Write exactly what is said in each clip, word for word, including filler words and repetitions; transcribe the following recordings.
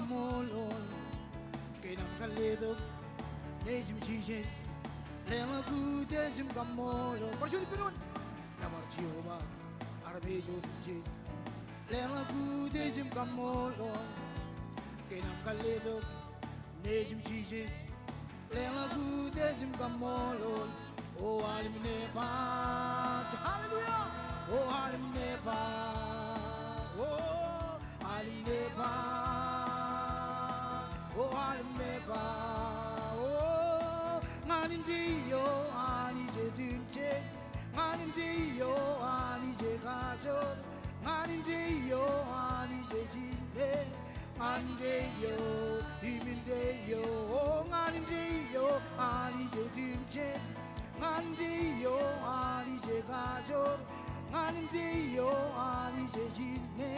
kaṃṃoolol. Kōn aṃ kar letok nejim Jisōs. Leḷọk utiej im kaṃṃoolol. Bar juon ippān doon. Nōbar Jeova armej otemjej. Leḷọk utiej im kaṃṃoolol. Kōn aṃ kar letok nejim Jisōs. Leḷọk utiej im kaṃṃoolol. O Hallim Nebar. Hallelujah. O Hallim Nebar. O Hallim Nebar. O Hallim Nebar. O ñan indeeo Anij ej tūmjej. Ñan indeeo Anij ej kajoor. Ñan indeeo Anij ej jinne. Ñan indeeo, im indeeo, o ñan indeeo Anij ej tūmjej. Ñan indeeo Anij ej kajoor. Ñan indeeo Anij ej jinne.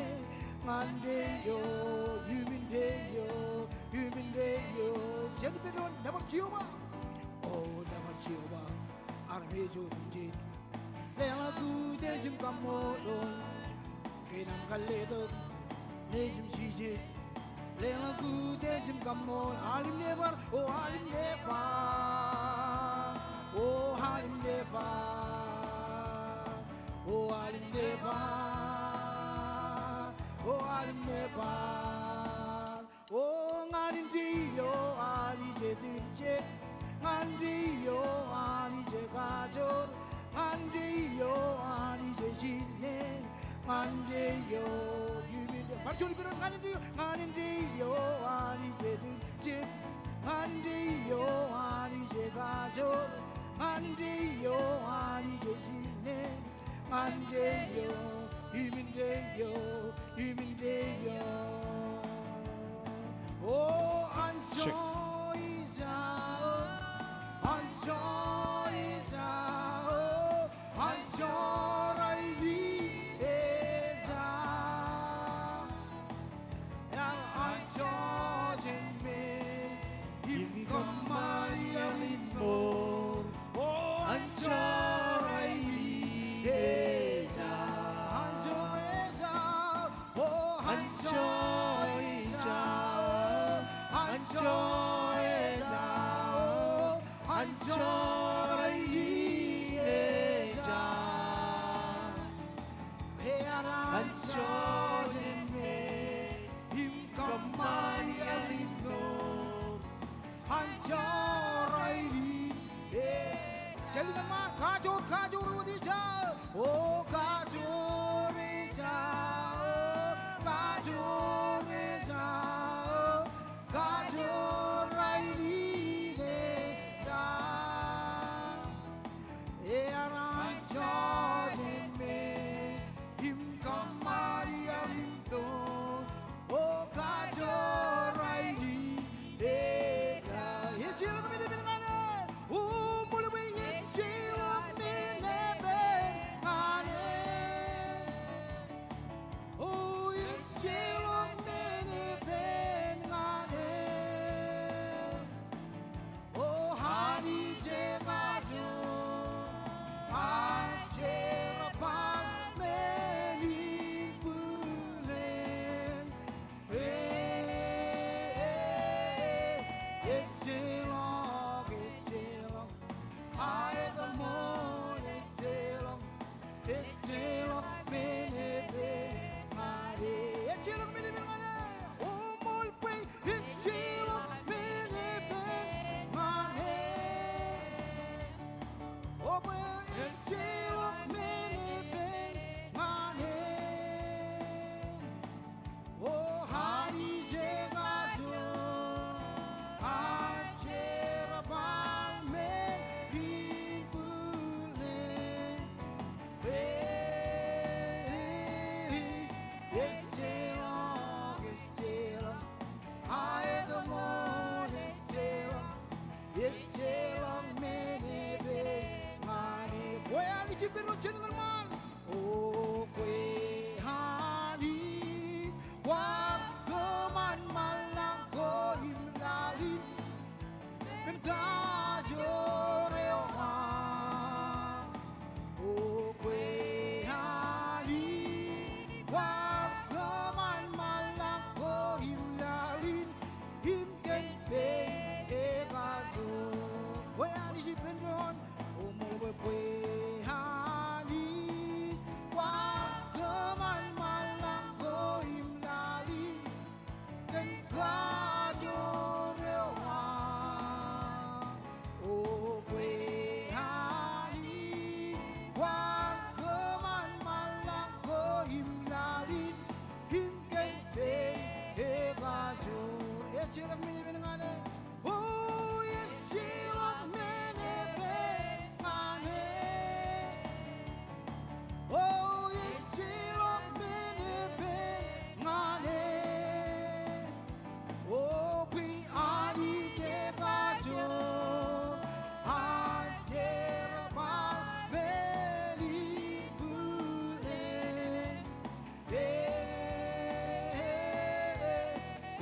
Ñan indeeo, im indeeo, im indeeo. Jen ippān doon, nōbar Jeova. O nōbar Jeova armej otemjej. Leḷọk utiej im kaṃṃoolol. Kōn aṃ kar letok nejim Jisōs. Leḷọk utiej im kaṃṃoolol. Hallim Nebar, o Hallim Nebar. O Hallim Nebar. O Hallim Nebar. O Hallim Nebar. O ñan indeeo Anij ej tūmjej. Ñan indeeo Anij ej kajoor. Ñan indeeo Anij ej jinne. Ñan indeeo, im indeeo. Bar juon ippān doon, ñan indeeo. Ñan indeeo Anij ej tūmjej. Ñan indeeo Anij ej kajoor. Ñan indeeo Anij ej jinne. Ñan indeeo, im indeeo, im indeeo. O anjọ ija, o anjọ ija, o anjọ rainin ija. Ear anjọ jān men im kōṃṃan iaḷ in mour. O anjọ rainin ejja. Anjọ ejja. O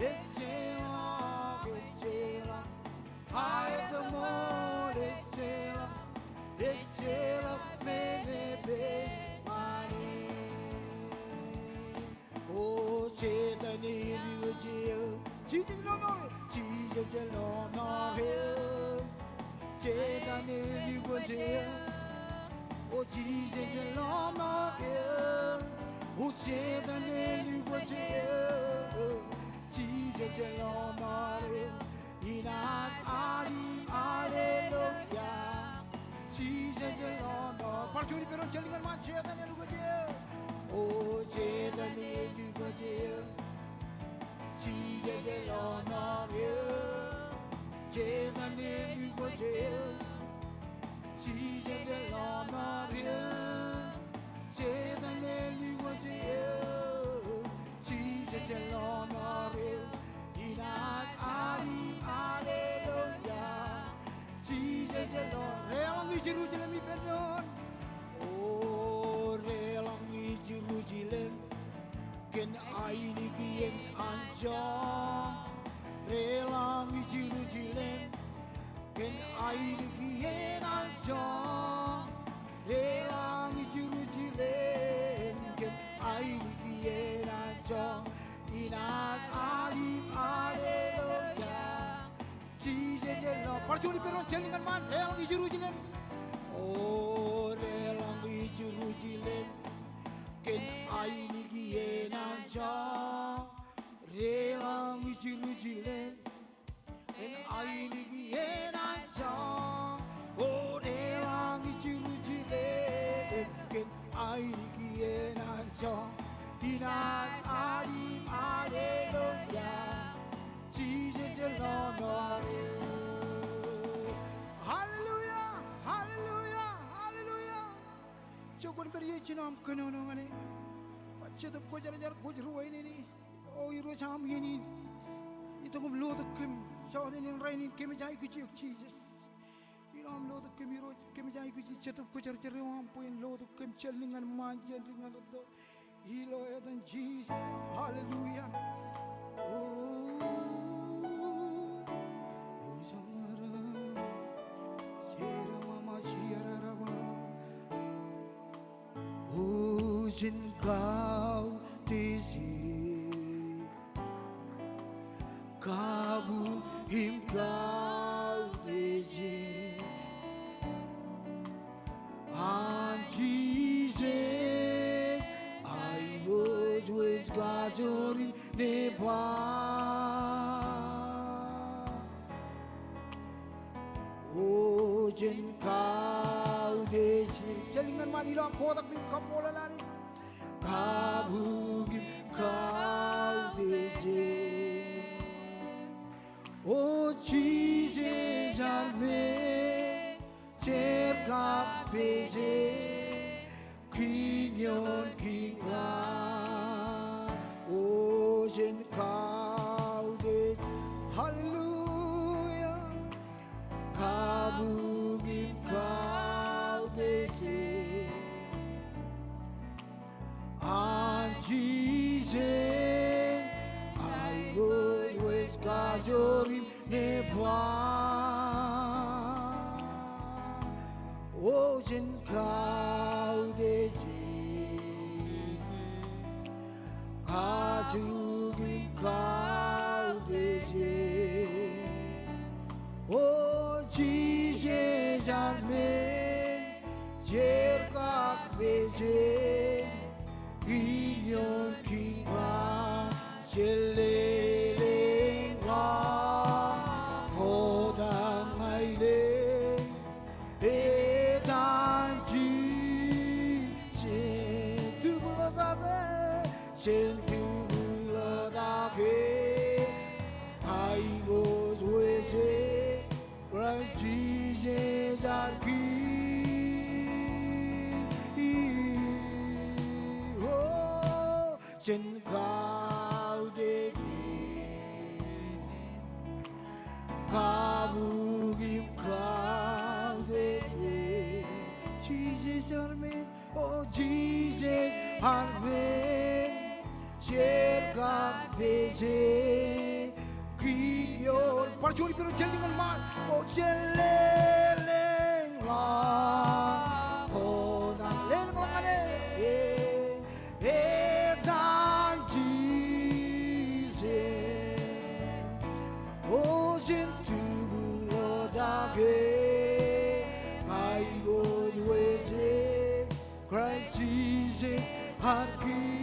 Ejjeḷọk, ejjeḷọk. Aetōṃool, ejjeḷọk. Ejjeḷọk men epeḷḷọk. O Setan ej lukkuun jeḷā eō. Jisōs ej lọmọọr eō. Setan ej lukkuun jeḷā eō. O Jisōs ej lọmọọr eō. O Setan ej lukkuun jeḷā eō. Jisōs ej lọmọọr eō. Inaaj alim, hallelujah. Jisōs ej lọmọọr. Bar juon ippān doon, jeḷā ñan ṃaan, Setan ej lukkuun jeḷā eō. O Setan ej lukkuun jeḷā eō. Jisōs ej lọmọọr eō. Setan ej lukkuun jeḷā eō. Jisōs ej lọmọọr eō. Setan ej lukkuun jeḷā eō. Jisōs ej lọmọọr eō. Inaaj alim, hallelujah. Jisōs ej lọmọọr. Deḷọñ Jerusalem ippān doon. O deḷọñ Jerusalem kōn ainikien an joñ. Deḷọñ Jerusalem kōn ainikien an joñ. Deḷọñ Jerusalem kōn ainikien an joñ. Inaaj alim, hallelujah. Jisōs ej lọmọọr. Bar juon ippān doon, jeḷā ñan ṃaan, deḷọñ Jerusalem. O deḷọñ Jerusalem kōn ainikien an joñ. Deḷọñ Jerusalem kōn ainikien an joñ. O deḷọñ Jerusalem kōn ainikien an joñ. Inaaj alim, hallelujah. Jisōs ej lọmọọr eō. Hallelujah, hallelujah, hallelujah. Jokwan pād ie jinoam kōnono ñan e. Bar Jetōb Kwōjarjar kwōj ruwainene. O Irooj aṃ iien in. Itok im lotok kōm. Jota in rainin kōmij aikuj eok Jisōs. Ilo aṃ lotok kōm Irooj, kōmij aikuj Jetōb Kwōjarjar eo aṃ bwe en lotok kōm, jeḷā ñan ṃaan, jeḷā ñan rūtto. Ilo etan Jisōs. Hallelujah. O, o, sañara, sera mama, siara raba. O jen kautiej e. Kabuk im kautiej an Jisōs, aiboojoj kajoor im neban. O jen kautiej e. Jeḷā ñan ṃaan ilo aṃ kotak im kaṃṃoolol Anij. Kabuk im kautiej e. O Jisōs armej, jar kab pejek, kiiñ ioon kiiñ raan. O jen kautiej. Hallelujah. Kabuk im kautiej e. An Jisōs, aiboojoj kajoor im neban. O jen kautiej e. Kajoor im kautiej e. O Jisōs armej, jar kab pejek, kiiñ ioon kiiñ raan, jelōlōñ ḷọk kotak ña ilo etan Jisōs. Tupūḷọk take, jen tupūḷọk take, aiboojoj e, Kraist Jisōs ar Kiiñ. O, jen kautiej e. Kabuk im kautiej e. Jisōs armej, o Jisōs armej, jar kab pejek, Juon ippān eo, jen lelōñḷọk. O jen lelōñḷọk. O jen lelōñḷọk ñan e, etan Jisōs. O jen tūbūḷọk ke aiboojoj e. Kraist Jisōs ad Kiiñ.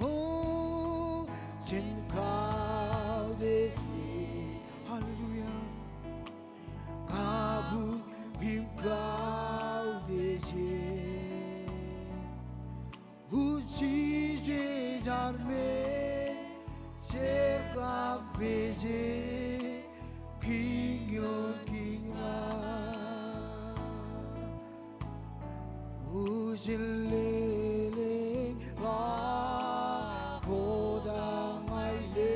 O jen kautiej e. Hallelujah. Kabuk im kautiej e. O Jisōs armej, jerkakpeje, Kiiñ eo kiiñ raṇ. O jen lelōñḷọk kotak ñan e,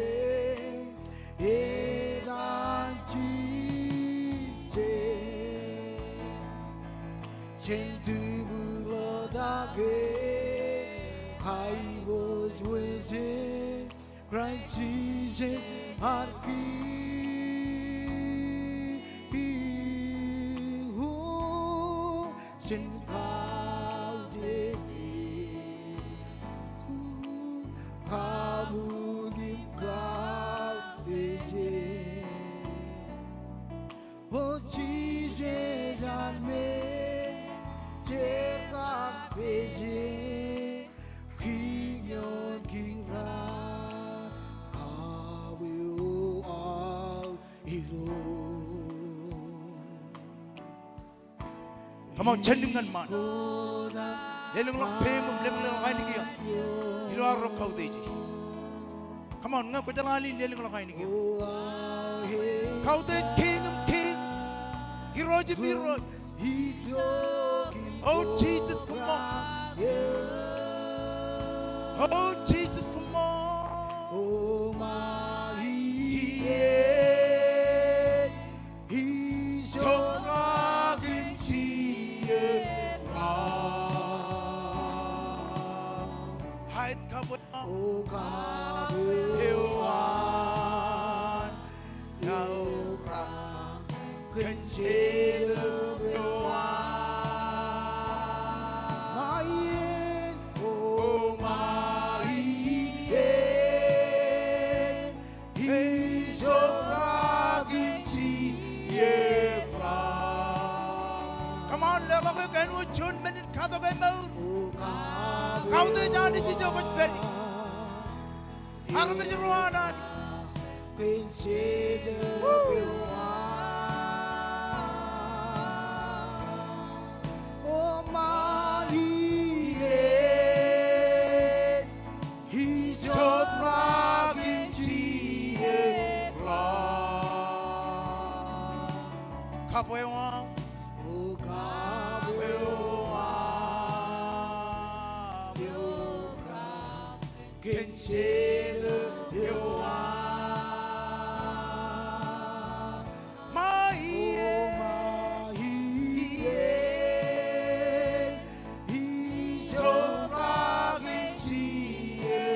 etan Jisōs. Jen tūbūḷọk ke aiboojoj e. Kraist Jisōs ad Kiiñ. O jen kautiej e. Kabuk im kautiej e. O Jisōs armej, jerkakpeje, Kiiñ eo kiiñ raṇ, kabwe eo aō irooj. Come on, jen lelōñ ñan ṃaan. Lelōñḷọk peim im lelōñḷọk ainikien ilo arro kautiej e. Come on, ñe kwōjeḷā ḷọk, lelōñḷọk ainikien. Kautiej Kiiñ in kiiñ, Irooj in irooj. O Jisōs, koṃṃool. O Jisōs, koṃṃool. O ma ie ijokraak im jiepḷaak. Hait kabwe. O kabwe eo an. Eobrak kōn Jetōb eo an. Ma ie. O ma ie. Ijokraak im jiepḷaak. Come on, leḷọk eok āinwōt juon minit katok emour. Kautiej Anij ijo kwōj pād ie. Armej ro an Anij. Kōn Jetōb eo an. O ma ie. Ijokraak im jiepḷaak. Kabwe eo aṃ. O kabwe eo aṃ. Eobrak kōn Jetōb eo an. Ma ie. O ma ie. Ijokraak im jiepḷaak.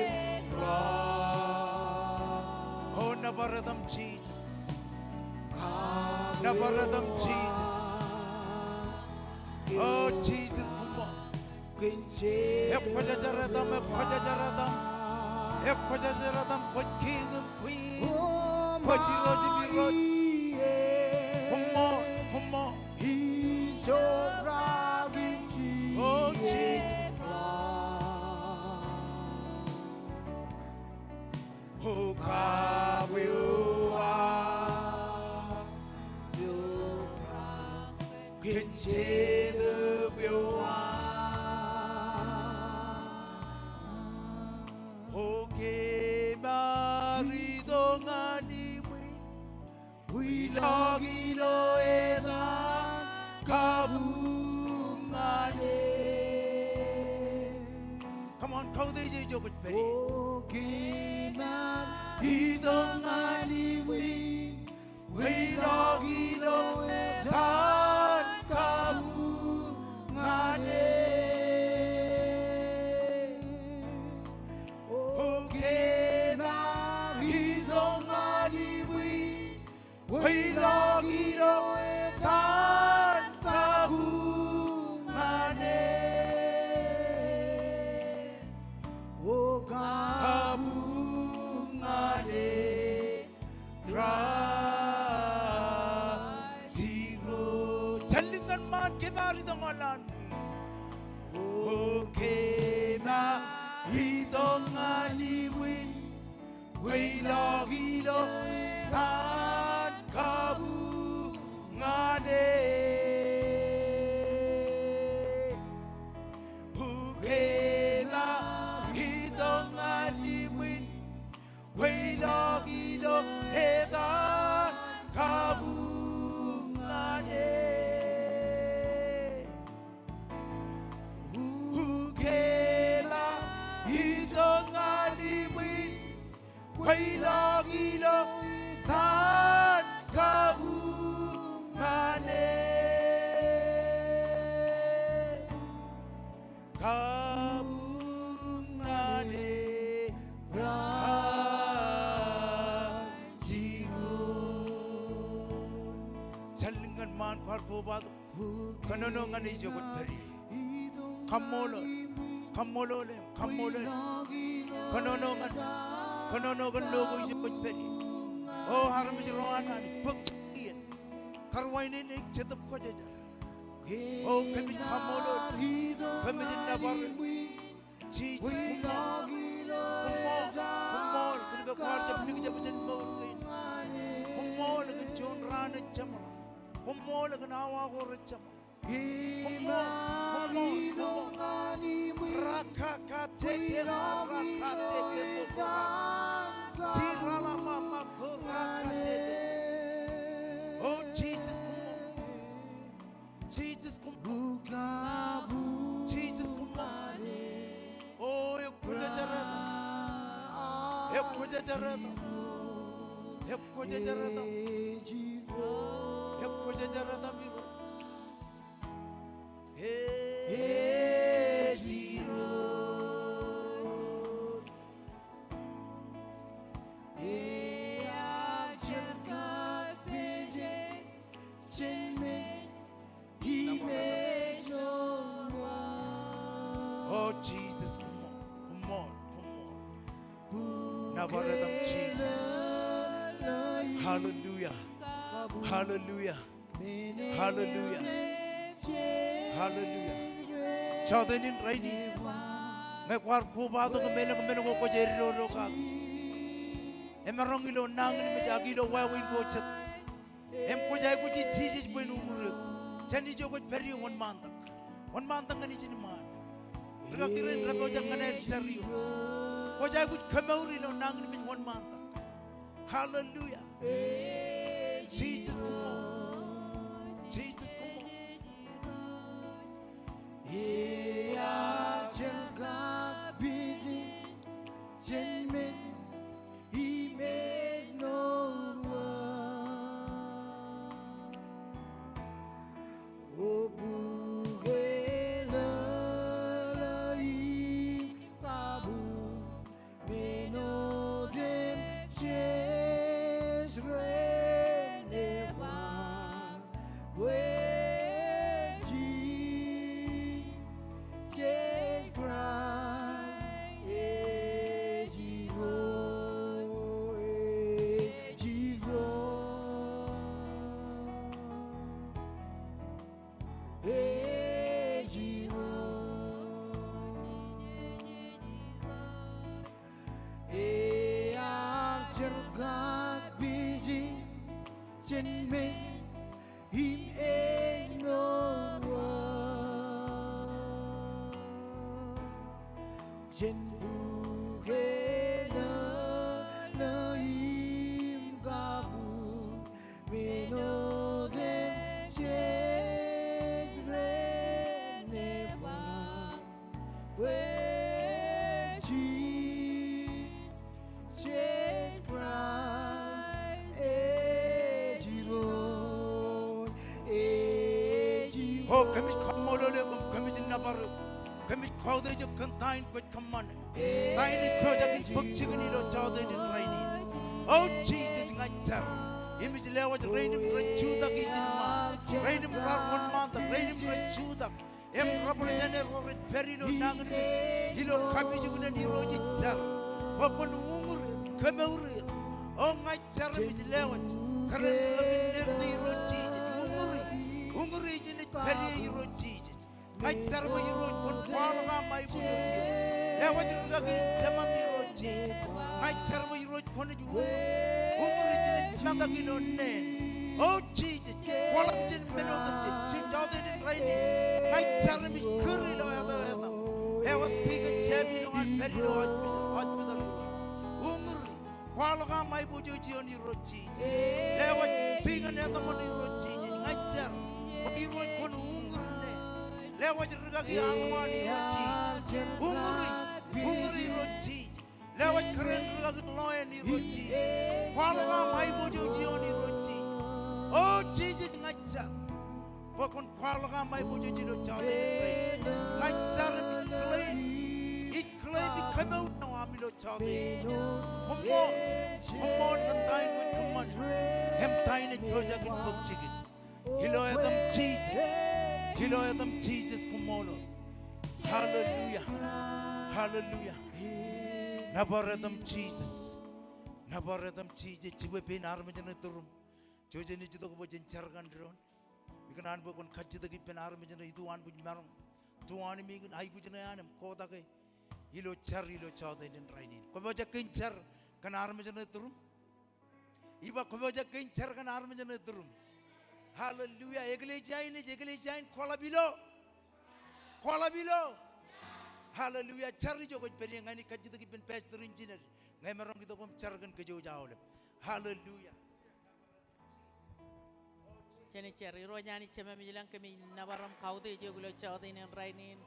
O nōbar etaṃ Jisōs. Nōbar etaṃ Jisōs. O Jisōs, koṃṃool. Ekwōjarjar etaṃ, ekwōjarjar etaṃ. Ekwōjarjar etaṃ, kwōj Kiiñ im Kwiin. Kwōj Irooj im irooj. Koṃṃool, koṃṃool. O Jisōs. O kabwe eo aṃ. Kōn Jetōb eo an. O kōm ar itok ñan ṃwiin. Wiḷọk ilo etan kabuñ ñan e. Come on, kautiej e ijo kwōj pād ie. O kōm ar itok ñan ṃwiin. Wiḷọk ilo etan kabuñ ñan e. O kōm ar itok ñan iṃwin, kweilọk ilo taan kabuñ ñan e. Ukema itok ñan iṃwin, kweilọk ilo etan kabuñ ñan e. Ukema itok ñan iṃwin, kweilọk ilo etan kabuñ ñan e. Kabuñ ñan e, Kraist Jibun. Jar ḷọk ñan ṃaan kwaar kobatok. Kōnono ñan e ijo kwōj pād ie. Kaṃṃoolol, kaṃṃoolol im kaṃṃoolol. Kōnono ñan, kōnono kōn lo ko ijo kwōj pād ie. O armej ro an Anij, bōk iien. Kar wāween eok Jetōb Kwōjarjar. O kōmij kaṃṃoolol, kōmij nōbar eok. Jisōs, koṃṃool, koṃṃool, koṃṃool kōn ke kwaar jab likjab jān mour kein. Koṃṃool kōn juon raan ej jeṃḷọk. Koṃṃool kōn awa ko rej jeṃḷọk. Koṃṃool, koṃṃool, koṃṃool. Rakakatete, rakatete, koṃṃool. Siralaṃṃan, koṃṃool, rakatete. O Jisōs, koṃṃool. Jisōs, koṃṃool. Jisōs, koṃṃool. O ekwōjarjar etaṃ. Ekwōjarjar etaṃ. Ekwōjarjar etaṃ. Ekwōjarjar etaṃ Irooj. Ej Irooj. Ear jerkak peje jān men im ej nour wōt. O Jisōs, koṃṃool, koṃṃool, koṃṃool. Nōbar etaṃ Jisōs. Hallelujah. Hallelujah. Hallelujah. Hallelujah. Jọteen in rainin, ñe kwaar kobatok im elōñ men ko kwōj eddodo kaki, emaroñ ilo nañinmej ak ilo wāween ko jet, im kwōj aikuji Jisōs bwe en uñūr eok, jān ijo kwōj pād ie wōnṃaantak. Wōnṃaantak ñan ijin ṃaan. Rikaki rein repojak ñan aer jar ioon. Kwōj aikuj kōmour ilo nañinmej wōnṃaantak. Hallelujah. Jisōs, koṃṃool. Jisōs, koṃṃool. Ear jerkak peje jān men im ej nour wōt. O bukwe lōḷḷō im kabuñ men otemjej ren ebar bwe Jisōs Kraist ej Irooj, ej Irooj. Ej Irooj. Ear jerkak peje jān men im ej nour wōt. Jān bukwe lōḷḷō im kabuñ men otemjej ren ebar bwe Jisōs Kraist ej Irooj, ej Irooj. O kōmij kaṃṃoolol eok im kōmij nōbar eok. Kōmij kautiej eok kōn ta in kwōj kōṃṃane. Ta in ej pojak in bōk jikin ilo jọteen in rainin. O Jisōs, ña ij jar im ij lewōj rein im rej jutak ijin ṃaan, rein im raar wōnṃaantak, rein im rej jutak im represent er ro rej pād ilo nañinmej ilo kapijuknen Irooj, ij jar bwe kwōn uñūr er, kōmour er. O ña ij jar im ij lewōj kōrā in ri-kōnnaan eo Irooj Jisōs, uñūri, uñūri ijin ej pād ie Irooj Jisōs. Ña ij jar bwe Irooj kwōn kwaḷọk aṃ aiboojoj er. Lewōj rikaki Jemām Irooj Jisōs. Ña ij jar bwe Irooj kwōnaaj uñūr, uñūr ijin ej metak ilo neen. O Jisōs, kwaḷọk jān men otemjej, jọteen in rainin. Ña ij jar im ij kūr ilo etaṃ, etaṃ. Lewōj tikōn jāp ilo an pād ilo hospital, hospital. Uñūri, kwaḷọk aṃ aiboojoj ioon Irooj Jisōs. Lewōj tikōn etaṃ eo Irooj Jisōs. Ña ij jar bwe Irooj kwōn uñūr neen. Lewōj rikaki aṃ ioon Irooj Jisōs. Uñūri, uñūri Irooj Jisōs. Lewōj kōrā in rikaki ḷoen Irooj Jisōs. Kwaḷọk aṃ aiboojoj ioon Irooj Jisōs. O Jisōs, ña ij jar bwe kwōn kwaḷọk aṃ aiboojoj ilo jọteen in rainin. Ña ij jar im ij claim, ij claim kōmour eo aṃ ilo jọteen in. Koṃṃool, koṃṃool kōn ta in kwōj kōṃṃane im ta in ej pojak in bōk jikin. Ilo etaṃ Jisōs. Ilo etaṃ Jisōs, koṃṃool. Hallelujah. Hallelujah. Nōbar etaṃ Jisōs. Nōbar etaṃ Jisōs. Jibwe pein armej ṇe turuṃ. Jouj im ej itok bwe jen jar kōn doon. Ikōṇaan bwe kwōn kajjitōk ippān armej ṇe iduwaan bwe ij maroñ to animeik in aikuj ṇe an im kotak e ilo jar ilo jọteen in rainin. Kwōpojak ke in jar kōn armej ṇe turuṃ? Ij ba kwōpojak ke in jar kōn armej ṇe turuṃ? Hallelujah. Eklejia in ej eklejia in kwaḷọk ilo, kwaḷọk ilo. Hallelujah. Jar ijo kwōj pād ie, ña inaaj kajjitōk ippān pastor in jined. Ñe emaroñ itok im jar kōn kōjwōj aolep. Hallelujah. Jen jar. Irooj Anij Jemem ej ilañ, kōmij nōbar im kautiej eok ilo jọteen in rainin.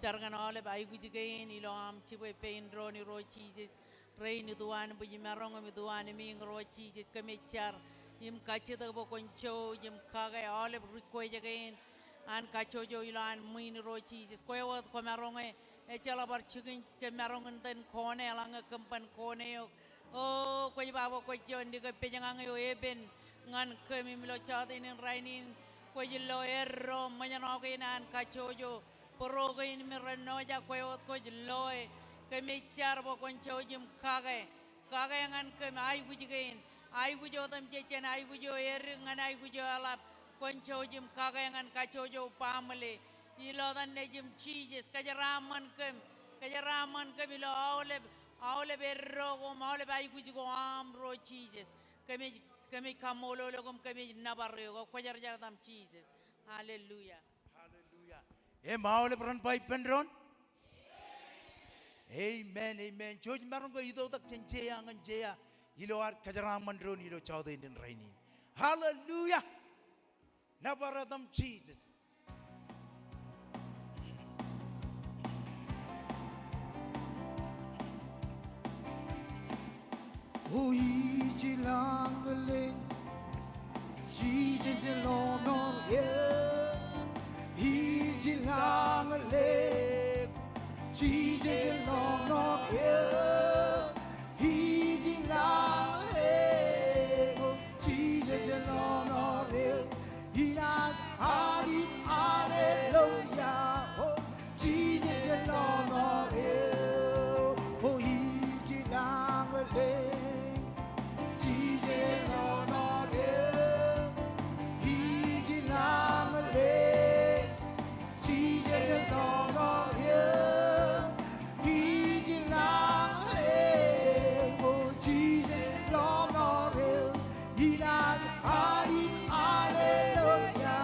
Jar kōn aolep aikuj kein ilo aṃ jibwe pein doon Irooj Jisōs. Rein iduwaan bwe ij maroñ im iduwaan imeeñ Irooj Jisōs, kōmij jar im kajjitōk bwe kwōn jouj im kake aolep request kein an kajjojo ilowaan ṃwiin Irooj Jisōs. Kwe wōt kwōmaroñe, ejjeḷọk bar jikin kōm maroñ in itōn kone eḷaññe kōm ban kone eok. O, kwōj ba bwe kwōj juon likōpejñañ eo epen ñan kōm im ilo jọteen in rainin kwōj lo eddo ṃōjṇọ kein an kajjojo. Bōro kein me ren noja, kwe wōt kwōj loe. Kōmij jar bwe kwōn jouj im kake, kake ñan kōm aikuj kein. Aikuj otemjej jān aikuj eo edik ñan aikuj eo eḷap. Kwōn jouj im kake ñan kajjojo baaṃle. Ilo etan Nejūṃ Jisōs, kōjeraaṃṃan kōm, kōjeraaṃṃan kōm ilo aolep, aolep eddo ko im aolep aikuj ko aṃ Irooj Jisōs. Kōmij, kōmij kaṃṃoolol eok im kōmij nōbar eok. Kwōjarjar etaṃ Jisōs. Hallelujah. Hallelujah. Im aolep ren ba ippān doon? Amen, amen. Jouj maroñ ke itok tak jān jea ñan jea ilo ad kōjeraaṃṃan doon ilo jọteen in rainin. Hallelujah. Nōbar etaṃ Jisōs. O ij lañ ḷọk, Jisōs ḷọk ṇor eō. Ij lañ ḷọk, Jisōs ḷọk ṇor eō. Ij lañ ḷọk, Jisōs ḷọk ṇor eō. Inaaj alim hallelujah. O Jisōs ḷọk ṇor eō. O ij lañ ḷọk, Jisōs ḷọk ṇor eō. Ij lañ ḷọk, Jisōs ḷọk ṇor eō. Ij lañ ḷọk, O Jisōs ḷọk ṇor eō. Inaaj alim hallelujah.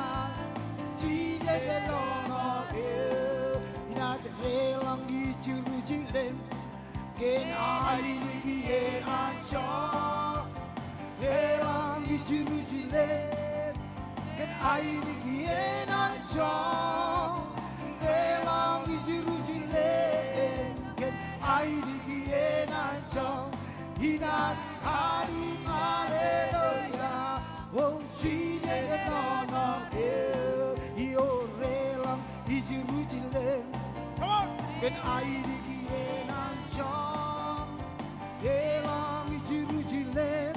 Jisōs ḷọk ṇor eō. Inaaj deḷọñ ij Jerusalem kōn ainikien an joñak. Deḷọñ ij Jerusalem kōn ainikien an joñak. Deḷọñ ij Jerusalem kōn ainikien an joñak. Inaaj alim hallelujah. O Jisōs ḷọk ṇor eō. Ij deḷọñ ij Jerusalem kōn ainikien an joñak. Deḷọñ ij Jerusalem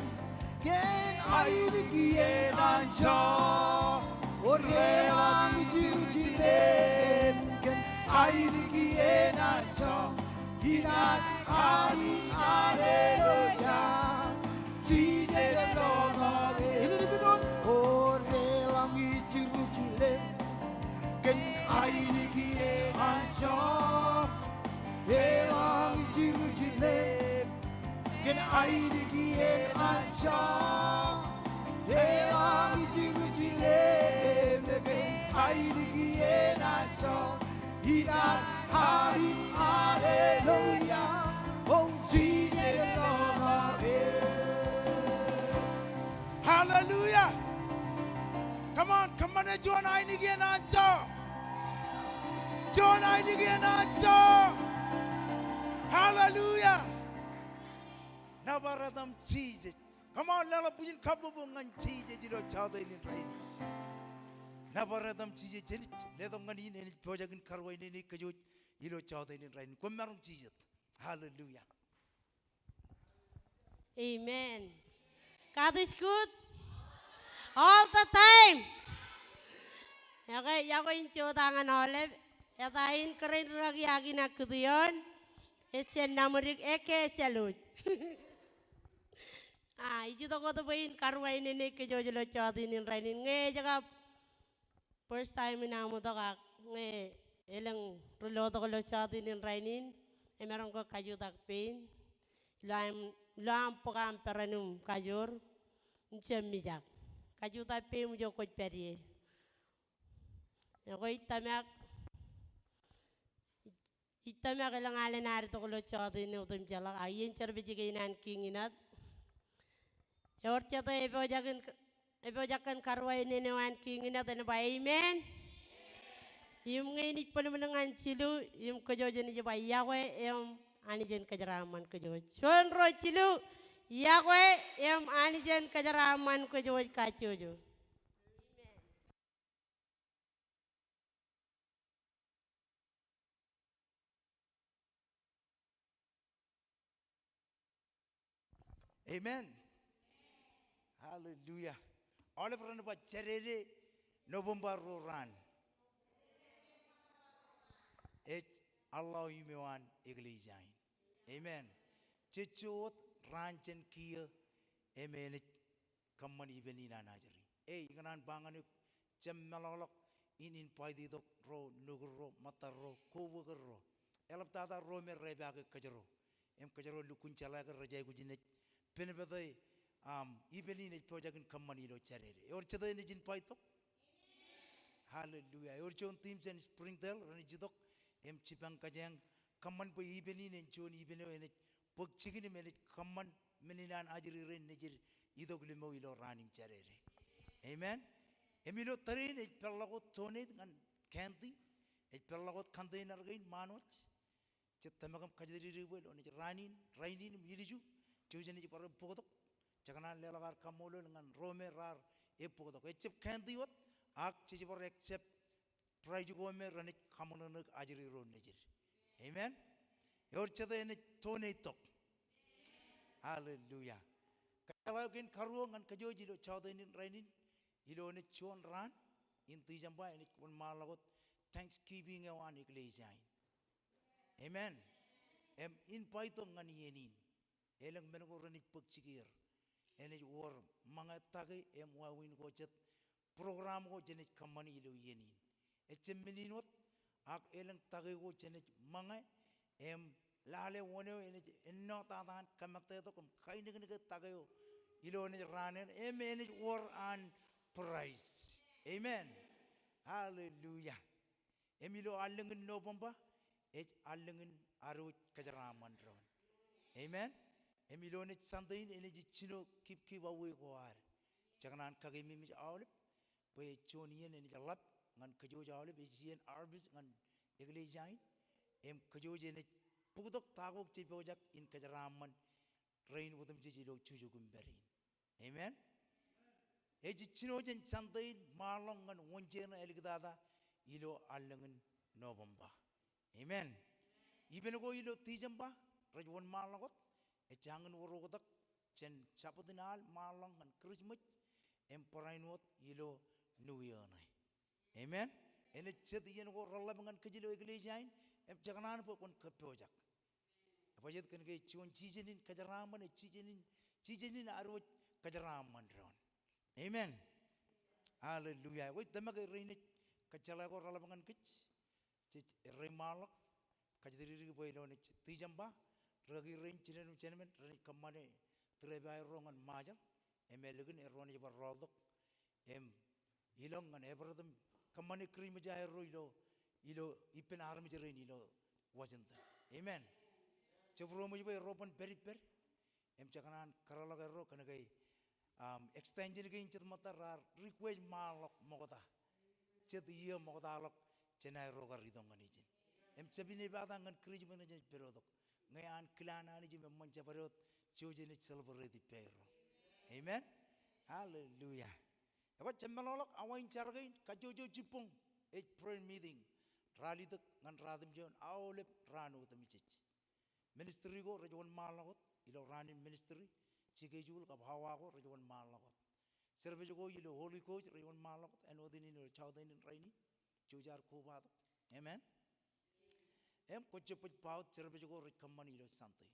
kōn ainikien an joñak. O deḷọñ ij Jerusalem kōn ainikien an joñak. Inaaj alim hallelujah. Jisōs ḷọk ṇor eō. O deḷọñ ij Jerusalem kōn ainikien an joñak. Hallelujah. Come on, kōṃṃane juon ainikien anjọ. Juon ainikien anjọ. Hallelujah. Nōbar etaṃ Jisōs. Come on, leḷọk bwijin kabbokbok ñan Jisōs ilo jota in rainin. Nōbar etaṃ Jisōs, jenaaj letok ñan in, enaaj pojak in karuwaineneik kōj ilo jota in rainin. Koṃ maroñ jijet. Hallelujah. Amen. God is good. All the time. Okay, iọkwe in jota ñan aolep. Eta in kōrā in rūkaki ak inakkute ioon. Ejjab naṃdik, ekkā ejjab lọj. Ah, ij itok wōt bwe in karuwaineneik kōj ilo jota in rainin. Ñe ej kab first time in aṃ itok ak ñe elōñ ri lotok ilo jota in rainin, emaroñ ke kajutak pein. Ilo aṃ, ilo aṃ bōk aṃ peran im kajoor, im jab mijak. Kajutak pein im ijo kwōj pād ie. Ekwe ij tōmak, ij tōmak elōñ alen ad itok ilo jota in otemjeḷọk, ak iien jerbal ej kein an Kiiñ Inōt. Ewōr jete epojak in, epojak kōn karuwainene eo an Kiiñ Inōt, en ba amen. Im ñe in ij bōlbōl ñan jilu, im kōjwōj enaaj ba iọkwe im Anij en kōjeraaṃṃan kōjwōj. Juon, ruo, jilu, iọkwe im Anij en kōjeraaṃṃan kōjwōj kajjojo. Amen. Hallelujah. Aolep ren ba, jādede November ruo raan. Ej aḷḷaḷ im eo an eklejia in. Amen. Jejjo wōt raan jān kiiō im enaaj kōṃṃan ipen in an ajri. Ei, ikōṇaan ba ñan eok, jab meḷọkḷọk in invite tok ro nukūr ro, ṃōttad ro, coworker ro. Eḷaptata ro me repaake kōjro im kōjro lukkuun jeḷā ke rej aikuj in naaj penpete, um, ipen in ej pojak in kōṃṃan ilo Jādede. Ewōr jete enaaj invite tok? Hallelujah. Ewōr juon team jān Springdale renaaj itok im jipañ kōjeañ kōṃṃan bwe ipen in en juon ipen eo enaaj bōk jikin im enaaj kōṃṃan men in an ajri rein nejid itok limo ilo raan in Jādede. Amen. Im ilo tōre in ej peḷḷọk wōt donate ñan Candy. Ej peḷḷọk wōt container kein ṃaan wōj. Jet tōmak im kajjitōk bwe ilo naaj raan in, rainin im ilju, jouj enaaj bar ebōktok. Jekōṇaan leḷọk ad kaṃṃoolol ñan ro me raar ebōktok. Ejjab Candy wōt, ak jej bar accept prize ko me renaaj kaṃōṇōṇōik ajri ro nejid. Amen. Ewōr jete enaaj donate tok? Hallelujah. Kōjeḷā eo kein karuo ñan kōj ilo jota in rainin, ilo enaaj juon raan in December enaaj wōnṃaanḷọk wōt Thanksgiving eo an eklejia in. Amen. Im invite tok ñan iien in. Elōñ men ko renaaj bōk jikier. Enaaj wōr ṃōñā take im wāween ko jet program ko jenaaj kōṃṃani ilo iien in. Ejjab men in wōt, ak elōñ take ko jenaaj ṃōñā im lale wōn eo enaaj ennọ tata an kōmōttetok im kainōknōke take eo ilo enaaj raan in im enaaj wōr an prize. Amen. Hallelujah. Im ilo allōñ in November, ej allōñ in ad wōj kōjeraaṃṃan doon. Amen. Im ilo enaaj Sunday in enaaj jino give, giveaway ko ad. Jekōṇaan kakeememej aolep bwe ej juon iien enaaj ḷap ñan kōj aolep, ej iien harvest ñan eklejia in. Im kōj enaaj bōktok ta ko jej pojak in kōjeraaṃṃan rein otemjej ilo jukjuk im pād in. Amen. Ej jino jān Sunday in ṃaanḷọk ñan Wednesday in āliktata ilo allōñ in November. Amen. Ipen ko ilo December, rej wōnṃaanḷọk wōt, ej jañin wōr oktak jān Jabōt in al ṃaanḷọk ñan Christmas, im barāinwōt ilo New Year ṇe. Amen. Enaaj jet iien ko reḷḷap ñan kōj ilo eklejia in, im jekōṇaan bwe kwōn kōppojak. Ebajjeet kōn ke ej juon season in kōjeraaṃṃan, ej season in, season in ad wōj kōjeraaṃṃan doon. Amen. Hallelujah. Ekwe ij tōmak errein ej kōjjeḷā ko reḷḷap ñan kōj. Jej erreiṃaanḷọk, kajjitōk bwe ilo enaaj December, Rikaki rein jinen im jemān renaaj kōṃṃane tūrepaer ro ñan Ṃajeḷ, im ālikin erro naaj bar rọọltok im ilọk ñan ebōd im kōṃṃane Kirismas erro ilo, ilo ippān armej rein ilo Washington. Amen. Jab ro ṃōj bwe erro ban pād ippād im jekōṇaan kōtḷọk erro kōnke, um, extension kein jet ṃōtta raar request ṃaanḷọk ṃokta. Jet iiō ṃoktaḷọk jān aerro kar itok ñan ijin. Im jab inepata ñan Kirismas enaaj pād tok. Ñe an kilaan Anij im eṃṃan jabdewōt, jouj enaaj celebrate ippāerro. Amen. Hallelujah. Ekwe jab meḷọkḷọk awa in jar kein, kajjojo jibboñ ej prayer meeting. Ralitōk ñan ratimjuon aolep raan otemjej. Ministry ko rej wōnṃaanḷọk wōt ilo raan in ministry, schedule kab awa ko rej wōnṃaanḷọk wōt. Service ko ilo Holy Ghost rej wōnṃaanḷọk wōt āinwōt in ilo jọteen in rainin. Jouj ar kobatok. Amen. Im kwōj jab baj ba wōt service ko rej kōṃṃane ilo Sunday.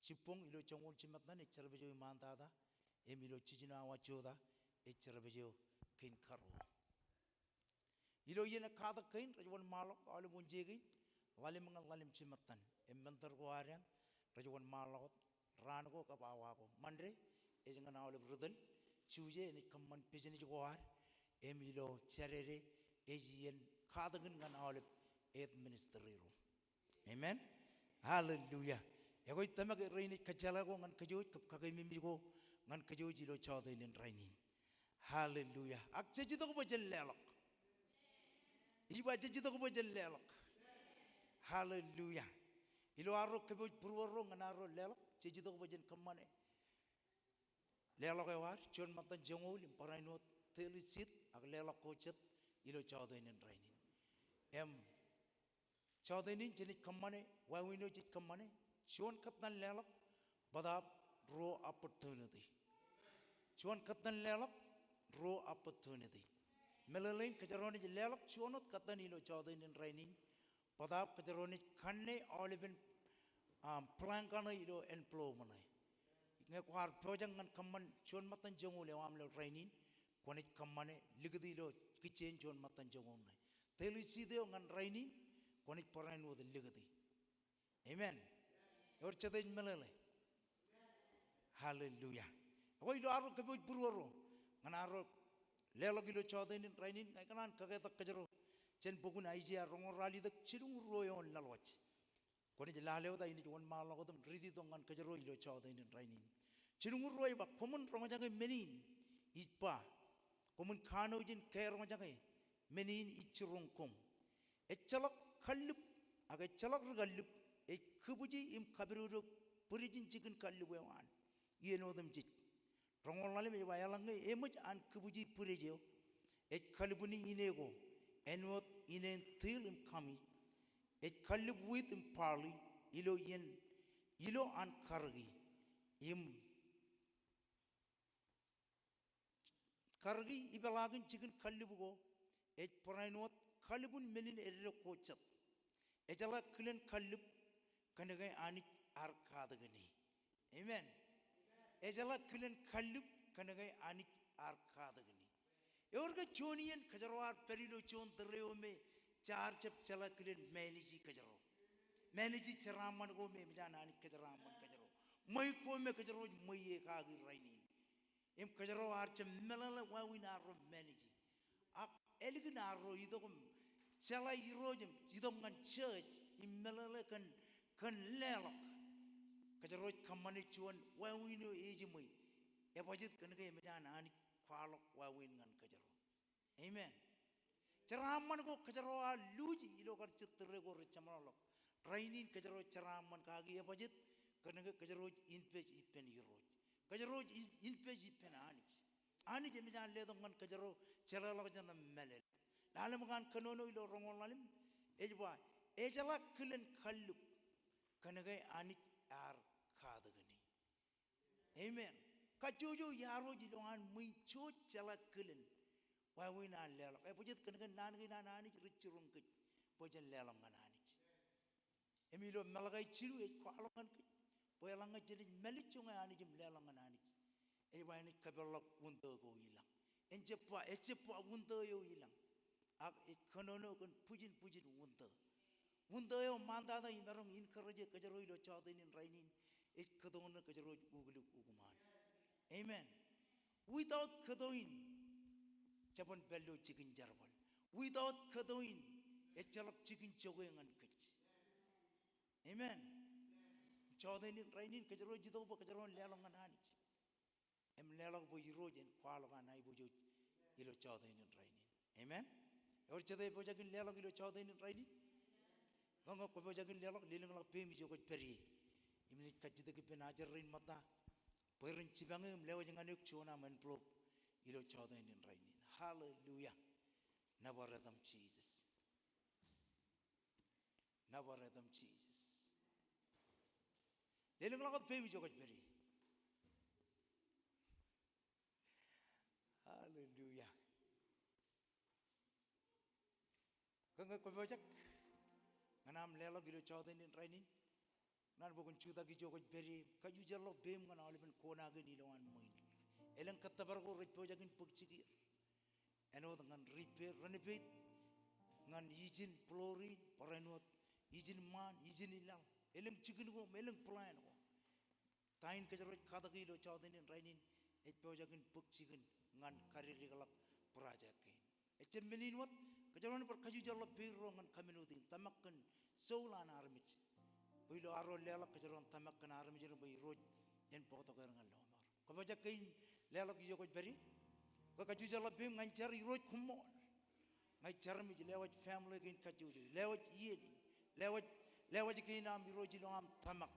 Jibboñ ilo joñoul jimettan ej service eo iṃaantata, im ilo jiljino awa jota ej service eo kein karuo. Ilo iien ekkatak kein rej wōnṃaanḷọk aolep wōnje kein, ḷalem ñan ḷalem jimettan. Im mentor ko ad eṇ rej wōnṃaanḷọk wōt raan ko kab awa ko. Monday ej ñan aolep ri tōl, Tuesday enaaj kōṃṃan business ko ad, im ilo Saturday ej iien katakin ñan aolep ed ministry ro. Amen. Hallelujah. Ekwe ij tōmak rein ej kōjjeḷā ko ñan kōj wōj kab kakeememej ko ñan kōj wōj ilo jọteen in rainin. Hallelujah. Ak jej itok bwe jen leḷọk. Ij ba jej itok bwe jen leḷọk. Hallelujah. Ilo arro kōpooj būruorro ñan arro leḷọk, jej itok bwe jen kōṃṃane leḷọk eo ad, juon ṃōttan joñoul im barāinwōt teli sit ak leḷọk ko jet ilo jọteen in rainin. Im jọteen in jenaaj kōṃṃane, wāween eo jej kōṃṃane, juon kōttan leḷọk, bōtaab ruo opportunity. Juon kōttan leḷọk, ruo opportunity. Meḷeḷein kōjro naaj leḷọk juon wōt kōttan ilo jọteen in rainin, bōtaab kōjro naaj kanne aolepen, um, blank kaṇe ilo envelope ṇe. Ñe kwaar pojak ñan kōṃṃan juon ṃōttan joñoul eo aṃ ilo rainin, kwōnaaj kōṃṃane likūti ilo kijjien juon ṃōttan joñoul ṇe. Teli sit eo ñan rainin, kwōnaaj barāinwōt likūti. Amen. Ewōr jet ej meḷeḷe. Hallelujah. Ekwe ilo arro kōpooj būruorro ñan arro leḷọk ilo jọteen in rainin, ña ikōṇaan kaketak kōjro jān bok in Aiseia roñoul ralitōk jilñuul ruo eoon laḷ wōj. Kwōnaaj lale wōt, inaaj wōnṃaanḷọk wōt im riiti tok ñan kōjro ilo jọteen in rainin. Jilñuul ruo ej ba, koṃwin roñjake men in ij ba, koṃwin kanooj in keroñjake men in ij jiroñ koṃ. Ejjeḷọk kallib, ak ejjeḷọk ri kallib ej kibwiji im kapidodo bwidejin jikin kallib eo an iien otemjej. Roñoul ḷalem ej ba, eḷaññe eṃōj an kibwiji bwidej eo, ej kalbwini ine ko āinwōt ineen tiil im kamij. Ej kallib wiit im barley ilo iien, ilo an kariki. Im kariki ipeḷaakin jikin kallib ko, ej barāinwōt kalbwin men in eddek ko jet. Ejeḷā kilen kallib kōnke Anij ear katakin e. Amen. Ejeḷā kilen kallib kōnke Anij ear katakin e. Ewōr ke juon iien kōjro ar pād ilo juon tōre eo me jaar jab jeḷā kilen manage kōjro. Manage jeraaṃṃan ko me eṃōj an Anij kōjeraaṃṃan kōjro. Ṃweiuk ko me kōjro ej ṃweiie kaki rainin. Im kōjro ar jab meḷeḷe wāween arro manage. Ak ālikin arro itok im jeḷā Irooj im itok ñan church im meḷeḷe kōn, kōn leḷọk, kōjro ej kōṃṃane juon wāween eo ejiṃwe. Ebajjeet kōnke eṃōj an Anij kwaḷọk wāween ñan kōjro. Amen. Jeraaṃṃan ko kōjro ar luuji ilo kar jet tōre ko rej jeṃḷọk. Rainin kōjro jeraaṃṃan kaki, ebajjeet kōnke kōjro ej invest ippān Irooj. Kōjro ej in-, invest ippān Anij. Anij eṃōj an letok ñan kōjro jeḷāḷọkjeṇ im mālōtlōt. Ḷalem kaṇ kōnono ilo roñoul ḷalem ej ba, ejeḷā kilen kallib kōnke Anij ear katakin e. Amen. Kajjojo iarooj ilowaan ṃwiin jej jeḷā kilen wāween an leḷọk. Ebajjeet kōnke naan kein an Anij rej jiroñ kōj bwe jen leḷọk ñan Anij. Im ilo Malakai jilu ej kwaḷọk ñan kōj bwe eḷaññe jenaaj mālejjo ñe Anij im leḷọk ñan Anij, ej ba enaaj kōpeḷḷọk window ko ilañ. En jab ba, ejab ba window eo ilañ. Ak ej kōnono kōn bwijin bwijin window. Window eo ṃaantata imaroñ encourage kōjro ilo jọteen jọteen in rainin, ej kōto ṇe kōjro ej uklik ukōṃaan. Amen. Without kōto in, jeban pād ilo jikin jerbal. Without kōto in, ejjeḷọk jikin jokwe ñan kōj. Amen. Jọteen in rainin kōjro ej itok bwe kōjro en leḷọk ñan Anij im leḷọk bwe Irooj en kwaḷọk an aiboojoj ilo jọteen in rainin. Amen. Ewōr jete epojak in leḷọk ilo jọteen in rainin? Ñe kwō pojak in leḷọk, lelōñḷọk peiṃ ijo kwōj pād ie im naaj kajjitōk ippān ajri rein ṃōtta bwe ren jipañ eō im lewōj ñan eok juon aṃ envelope ilo jọteen in rainin. Hallelujah. Nōbar etaṃ Jisōs. Nōbar etaṃ Jisōs. Lelōñḷọk wōt peiṃ ijo kwōj pād ie. Hallelujah. Ke ñe kwō pojak ñan aṃ leḷọk ilo jọteen in rainin, ñan bwe kwōn jutak ijo kwōj pād ie, kajjujeḷḷọk peiṃ ñan aolepen kona kein ilowaan ṃwiin. Elōñ kōttōpar ko rej pojak in bōk jikier. Āinwōt ñan repair, renovate, ñan ijin, flooring, barāinwōt ijin ṃaan, ijin ilaḷ. Elōñ jikin ko im elōñ plan ko. Ta in kōjro ej katakin ilo jọteen in rainin, ej pojak in bōk jikin ñan kadikdikḷọk project kein. Ejjab men in wōt, kōjro en bar kajjujeḷḷọk peid ro ñan community in, tōmak kōn soul an armej. Bwe ilo arro leḷọk kōjro en tōmak kōn armej ro bwe Irooj en bōktok er ñan lọmọọr. Kwō pojak ke in leḷọk ijo kwōj pād ie? Kwō kajjujeḷḷọk peiṃ? Ña in jar, Irooj koṃṃool. Ña ij jar im ij lewōj family kein kajjojo, lewōj iien in, lewōj, lewōj kein aṃ Irooj ilo aṃ tōmak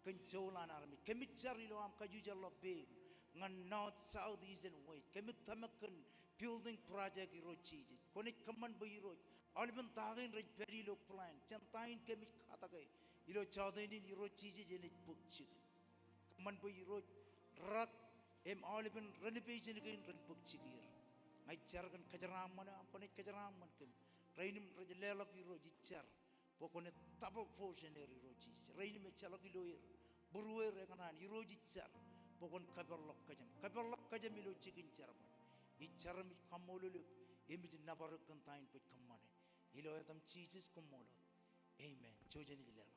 kōn soul an armej. Kōmij jar ilo aṃ kajjujeḷḷọk peiṃ ñan north, south, east and west. Kōmij tōmak kōn building project Irooj Jisōs. Kwōnaaj kōṃṃan bwe Irooj aolepen ta kein rej pād ilo plan jān ta in kōmij katake ilo jọteen in Irooj Jisōs enaaj bōk jikin. Kōṃṃan bwe Irooj rak im aolepen renovation kein ren bōk jikier. Ña ij jar kōn kōjeraaṃṃan eo aṃ, kwōnaaj kōjeraaṃṃan kōm rein im rej leḷọk Irooj. Ij jar bwe kwōn double portion er Irooj Jisōs. Rein im ejjeḷọk ilo er būrueer ekōṇaan Irooj ij jar bwe kwōn kōpeḷḷọk kōjām. Kōpeḷḷọk kōjām ilo jikin jerbal. Ij jar im ij kaṃṃoolol eok im ij nōbar eok kōn ta in kwōj kōṃṃane. Ilo etaṃ Jisōs koṃṃool wōt. Amen. Jouj im leḷọk.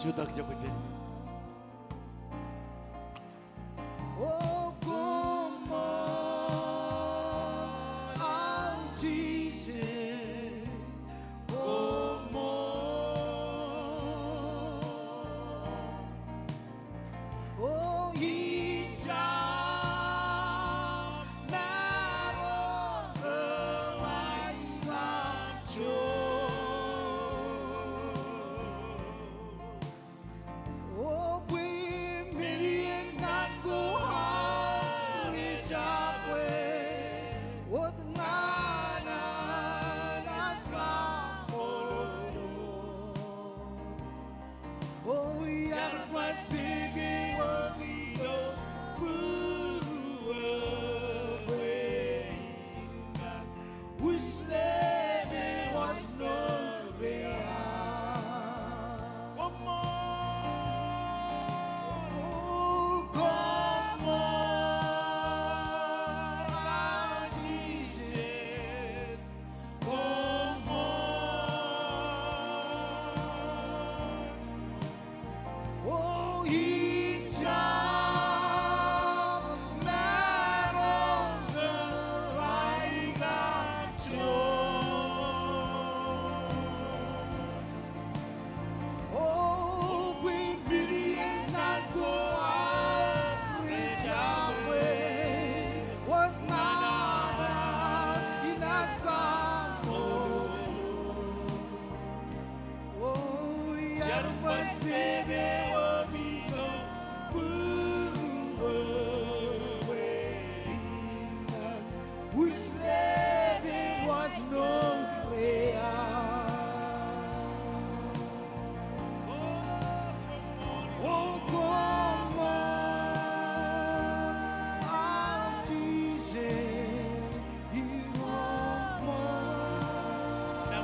Jutak ijo kwōj pād ie.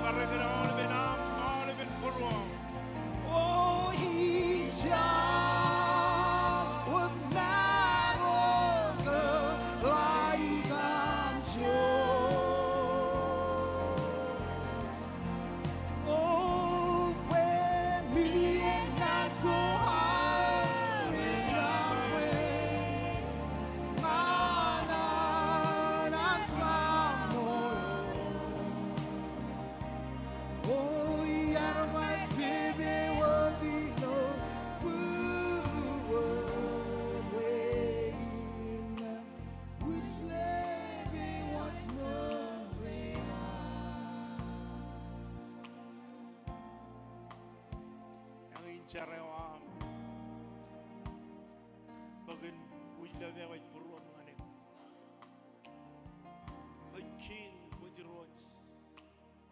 Bar eñin aolepen aṃ, aolepen būruōṃ. O ija wōt maro kō ḷaik aṃ jo. O bwe milie ñan ko aō ejabwe ñan an aṃ mour. O iar baj pepe wōt ilo būruō bwe in wūj lepe wōt mour e aṃ. Eñin jar eo aṃ bwe kōn wūj lepe eo ej būruōṃ ñan eok. Kōn kiiñ kwōj Irooj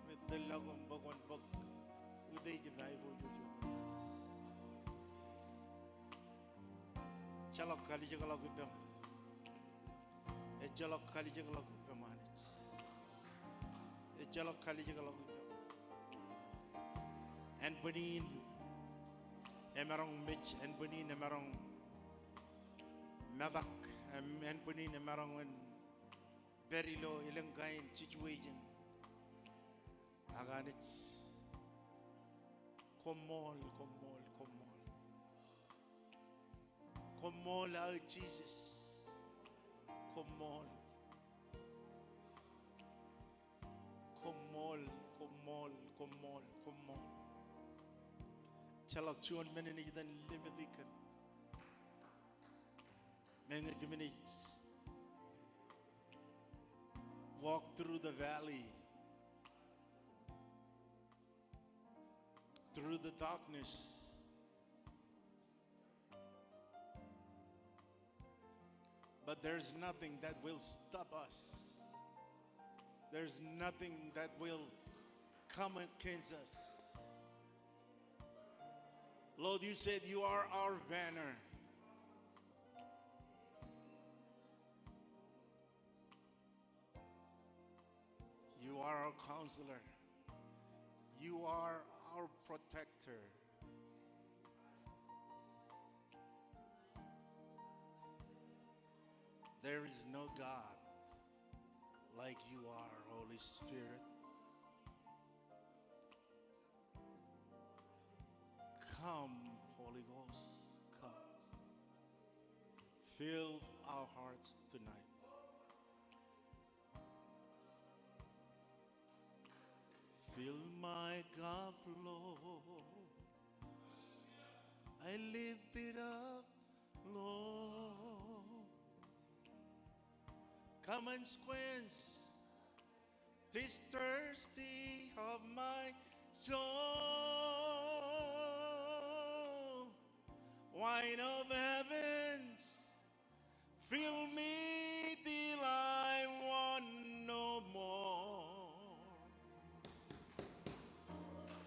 me tōl ḷọk im bōk wōn bōk utiej im aiboojoj otemjej. Ejjeḷọk kalijekḷọk ippaṃ. Ejjeḷọk kalijekḷọk ippaṃ Anij. Ejjeḷọk kalijekḷọk ippaṃ. Ānbwinnin emaroñ mej, ānbwinnin emaroñ metak, ānbwinnin emaroñ in pād ilo elōñ kain situation. Ak Anij, koṃṃool, koṃṃool, koṃṃool. Koṃṃool aō Jisōs. Koṃṃool. Koṃṃool, koṃṃool, koṃṃool, koṃṃool. Ejjeḷọk juon men enaaj itōn limit ikōn. Meñe kōm naaj walk through the valley, through the darkness, but there's nothing that will stop us. There's nothing that will come against us. Lord, you said you are our banner. You are our counselor. You are our protector. There is no God like you are, Holy Spirit. Come, Holy Ghost, come. Fill our hearts tonight. Fill my cup, Lord. I lift it up, Lord. Come and quench this thirsty of my soul. Wine of heavens, fill me till I want no more.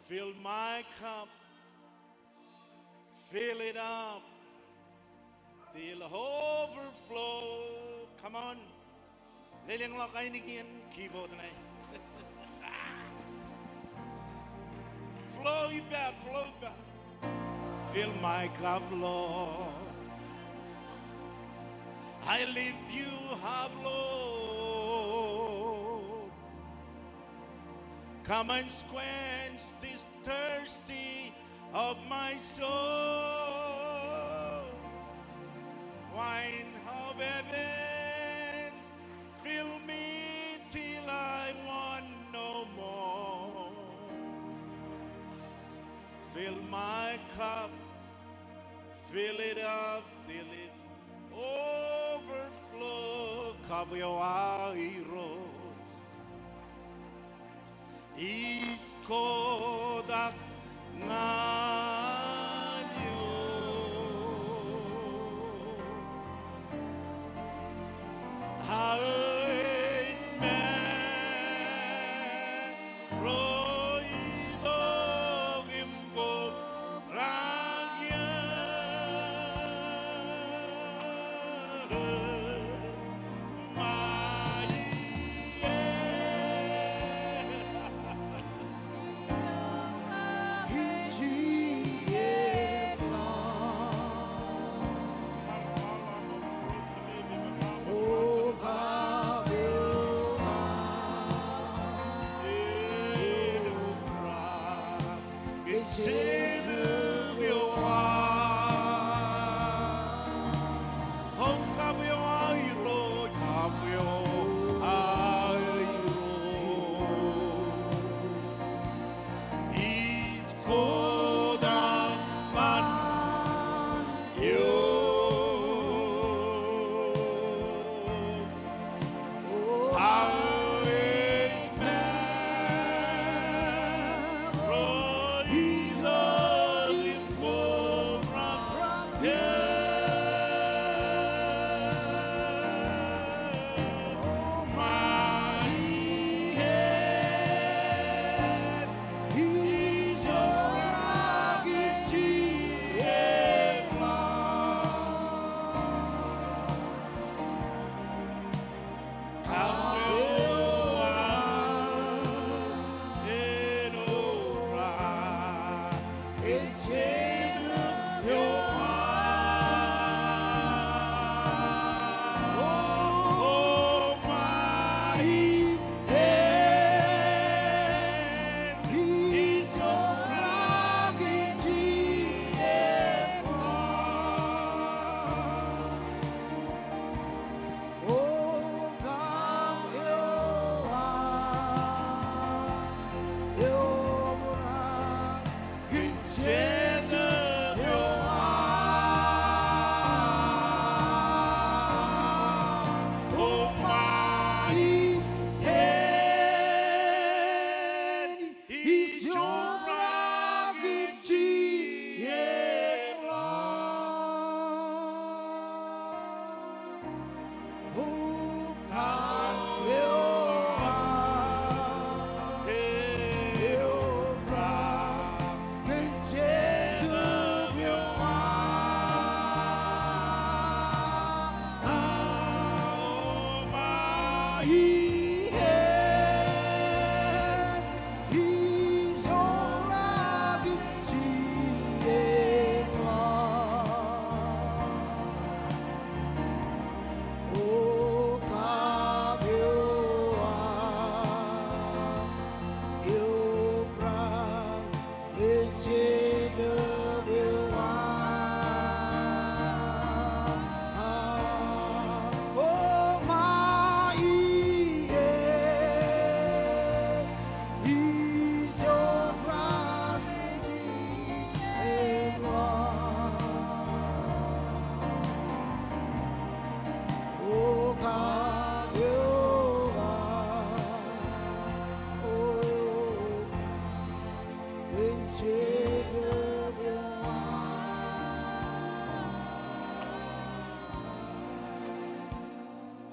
Fill my cup, fill it up till overflow. Come on. Lelōñḷọk ainikien keyboard ṇe. Flow ippa, flow ippa. Fill my cup, Lord. I lift you up, Lord. Come and quench this thirsty of my soul. Wine of heavens, fill me till I want no more. Fill my cup, fill it up till it overflow. Kab eo aō Irooj. Ij kotak ñan eok. Aō ej maro itok im kobrak iaer. Ṃae.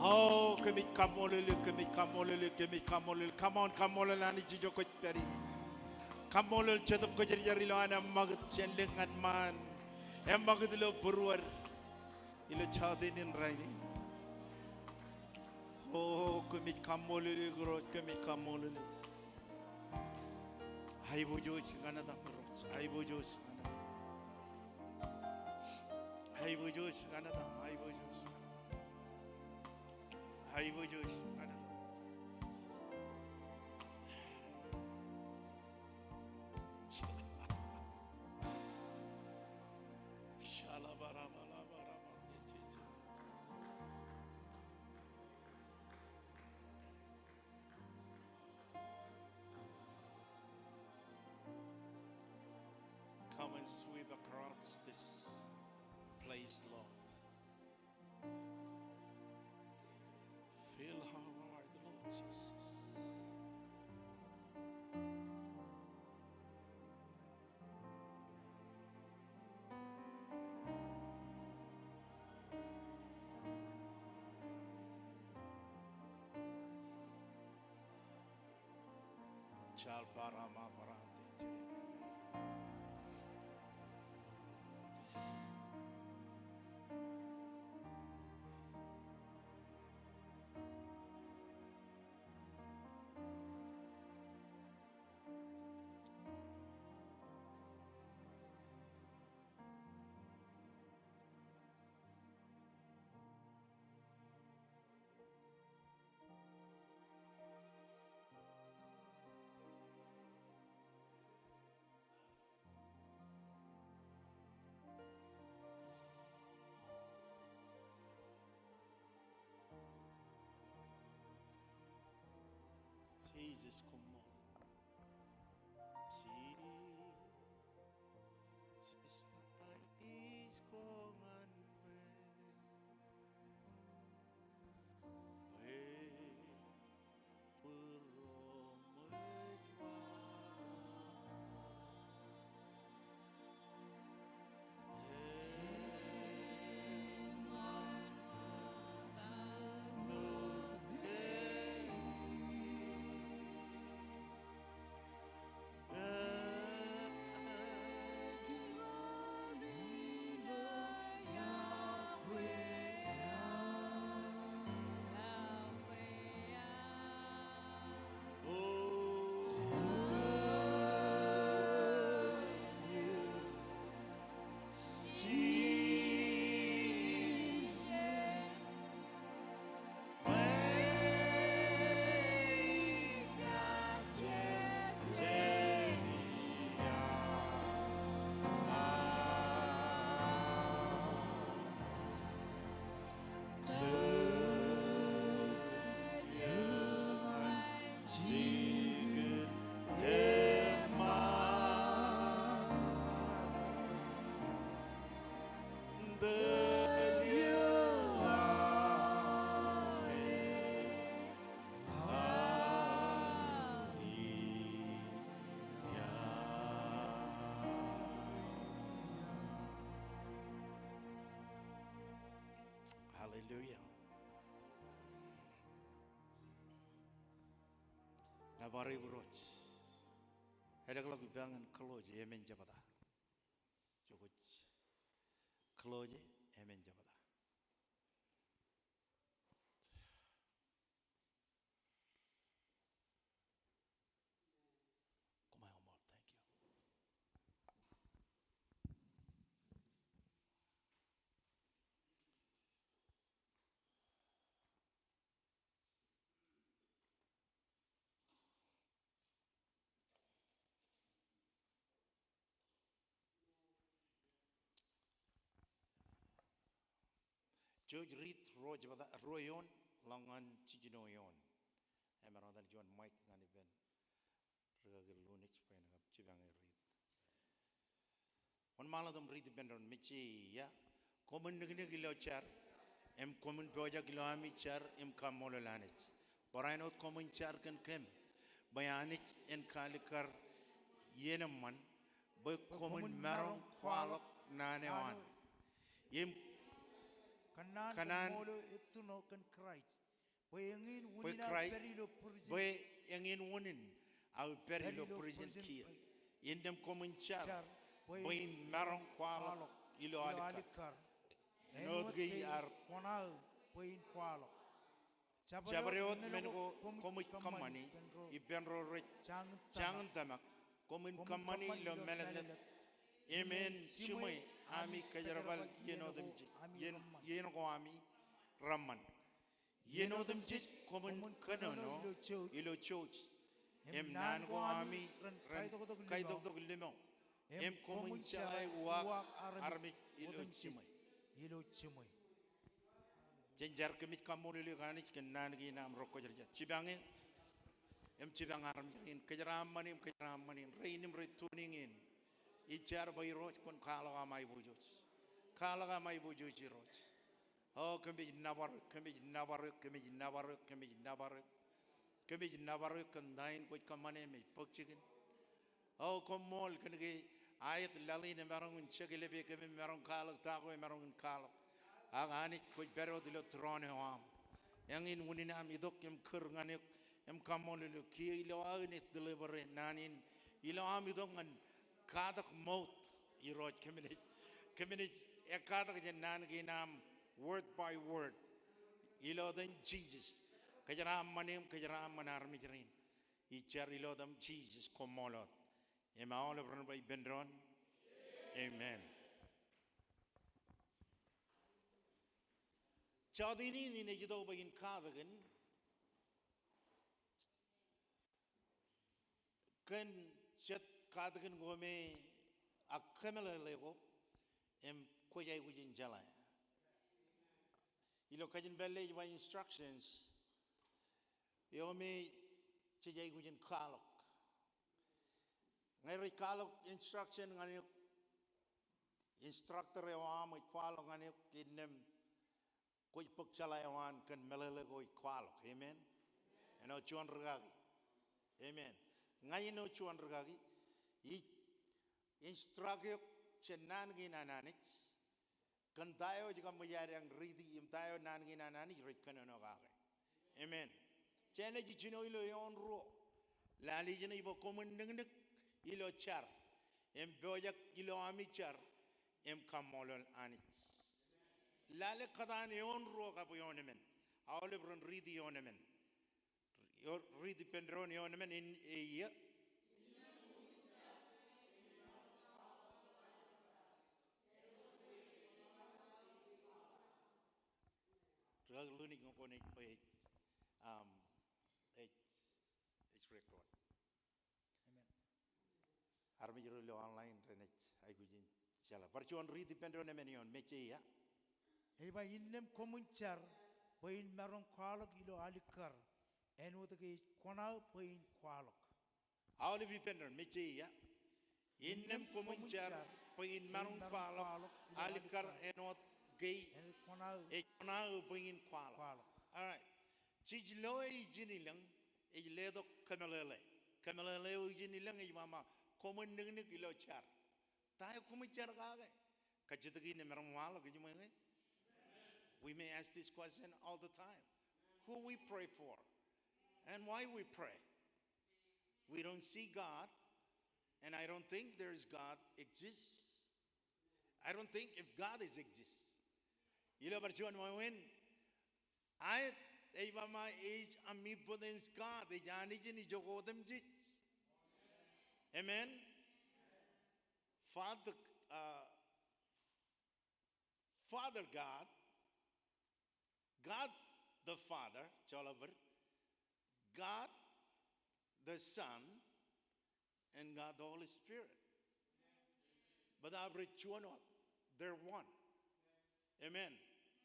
O, kōmij kaṃṃoolol eok, kōmij kaṃṃoolol eok, kōmij kaṃṃoolol eok. Come on, kaṃṃoolol Anij ijo kwōj pād ie. Kaṃṃoolol Jetōb Kwōjarjar ilo an eṃṃakūt jān lōñ ñan ṃaan. Eṃṃakūt ilo būruod. Ilo jọteen in rainin. O, kōmij kaṃṃoolol eok Irooj, kōmij kaṃṃoolol eok. Aiboojoj ñan etaṃ Irooj, aiboojoj ñan etaṃ. Aiboojoj ñan etaṃ, aiboojoj ñan etaṃ. Aiboojoj ñan etaṃ. Come and sweep across this place, Lord. Fill our heart, Lord Jesus. Jisōs koṃṃool. Jisōs Kraist ko ñan me. Hallelujah. Nōbar eok Irooj. Eḷọk ippa ñan close e emān jebta. Jokwe. Close e emān jebta. Koṃ eo ṃool, thank you. Jouj riit ruo jebta, ruo eoon ḷọk ñan jiljino eoon. Emaroñ etal juon mic ñan ippān rikaki Lunij bwe en kab jipañ e riit. Wōnṃaanḷọk im riit ippān doon. Mejeia, koṃwin niknik ilo jar, im koṃwin pojak ilo ami jar im kaṃṃoolol Anij. Barāinwōt koṃwin jar kōn kōm, bwe Anij en kaalikkar iien eṃṃan, bwe koṃwin maroñ kwaḷọk naan eo an. Im kōnnaan kōnnaan kōn ṃool eo ettoṇo kōn Kraist. Bwe eñin bwe unin aō Kraist, pād ilo prison. Bwe eñin unin aō pād ilo prison kiiō. Innām koṃwin jar, jar, bwe in maroñ kwaḷọk ilo alikkar. Āinwōt ke iar kōṇaan bwe in kwaḷọk. Jabdewōt men ko koṃij kōṃṃani ippān ro rej jañin tōmak. Koṃwin kōṃṃani ilo mālōtlōt im en jiṃwe ami kōjerbal iien otemjej, iien, iien ko ami reṃṃan. Iien otemjej koṃwin kōnono ilo jouj. Im naan ko ami ren kaitoktok limo. Im koṃwin jeḷā uwaak armej ilo jiṃwe. Jen jar. Kōmij kaṃṃoolol eok Anij kōn naan kein aṃ rekwōjarjar. Jipañ eō im jipañ armej rein, kōjeraaṃṃan im kōjeraaṃṃan in, rein im rej tune in. Ij jar bwe Irooj kwōn kwaḷọk aṃ aiboojoj. Kwaḷọk aṃ aiboojoj Irooj. O, kōmij nōbar eok, kōmij nōbar eok, kōmij nōbar eok, kōmij nōbar eok. Kōmij nōbar eok kōn ta in kwōj kōṃṃane im ej bōk jikin. O, koṃṃool kōn ke aet laḷ in emaroñ in jeklepe kōm im emaroñ kwaḷọk ta ko emaroñ in kwaḷọk. Ak Anij kwōj pād wōt ilo tūroon eo aṃ. Eñin unin am itok im kūr ñan eok im kaṃṃoolol eok kiiō ilo aō naaj deliver e naan in ilo am itok ñan katak ṃoot Irooj. Kōmij, kōmij ekkatak jān naan kein aṃ word by word. Ilo etan Jisōs. Kōjeraaṃṃan eō im kōjeraaṃṃan armej rein. Ij jar ilo etan Jisōs, koṃṃool wōt. Im aolep ren ba ippān doon, amen. Jọteen in, in ej itok bwe in katakin kōn jet katakin ko me ak kōmeḷeḷe ko im kwōj aikuj in jeḷā. Ilo kajin pālle ej ba instructions eo me jej aikuj in kwaḷọk. Ñe rej kwaḷọk instruction ñan eok, instructor eo aṃ ej kwaḷọk ñan eok, innām kwōj bōk jeḷā eo an kōn meḷeḷe ko ej kwaḷọk. Amen. Āinwōt juon rūkaki. Amen. Ña āinwōt juon rūkaki, ij instruct eok jān naan kein an Anij kōn ta eo ej kaṃṃōj adeañ riiti im ta eo naan kein an Anij rej kōnono kake. Amen. Jenaaj jino ilo eoon ruo. Lale ijin ej ba koṃwin niknik ilo jar im pojak ilo ami jar im kaṃṃoolol Anij. Lale kōtaan eoon ruo kab eoon emān. Aolep ren riiti eoon emān. Eo, riiti ippān doon eoon emān in, e, ia. Rūkaki Lunik, ñe kwōnaaj bwe ej, um, ej, ej record. Amen. Armej ro ilo online renaaj aikuj in jeḷā. Bar juon riiti ippān doon emān eoon, mejje ia. Ej ba innām koṃwin jar bwe in maroñ kwaḷọk ilo alikkar āinwōt ke ej kōṇaō bwe in kwaḷọk. Aolep ippān doon, mejje ia. Innām koṃwin jar bwe in maroñ kwaḷọk alikkar āinwōt ke ej kōṇaō bwe in kwaḷọk. All right. Jej loe ijin ilōñ, ej letok kōmeḷeḷe. Kōmeḷeḷe eo ijin ilōñ ej ba ṃōk koṃwin niknik ilo jar. Ta eo koṃij jar kake? Kajjitōk in emaroñ waḷọk, ej ṃōñā. We may ask this question all the time. Who we pray for and why we pray. We don't see God, and I don't think there is God exists. I don't think if God is exist. Ilo bar juon wāween, aet ej ba ṃōk ej omnipotence God, ej Anij in ijoko otemjej. Amen. Father, uh, Father God, God the Father, joḷọk bōd, God the Son, and God the Holy Spirit. Bōtab rej juon wōt. They're one. Amen.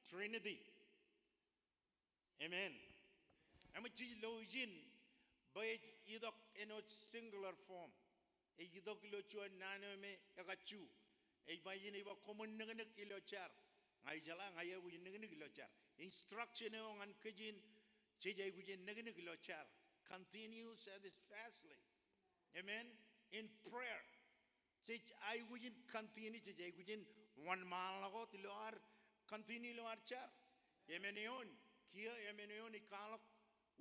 Trinity. Amen. Eṃōj jej lo ijin bwe ej itok āinwōt singular form. Ej itok ilo juon naan eo me ekajju. Ej ba ijin ej ba koṃwin niknik ilo jar. Ña ijeḷā ña iaikuj in niknik ilo jar. Instruction eo ñan kōj in, jej aikuj in niknik ilo jar. Continue steadfastly. Amen. In prayer. Jej aikuj in continue, jej aikuj in wōnṃaanḷọk wōt ilo ad continue ilo ad jar. Emān eoon, kiiō emān eoon ej kwaḷọk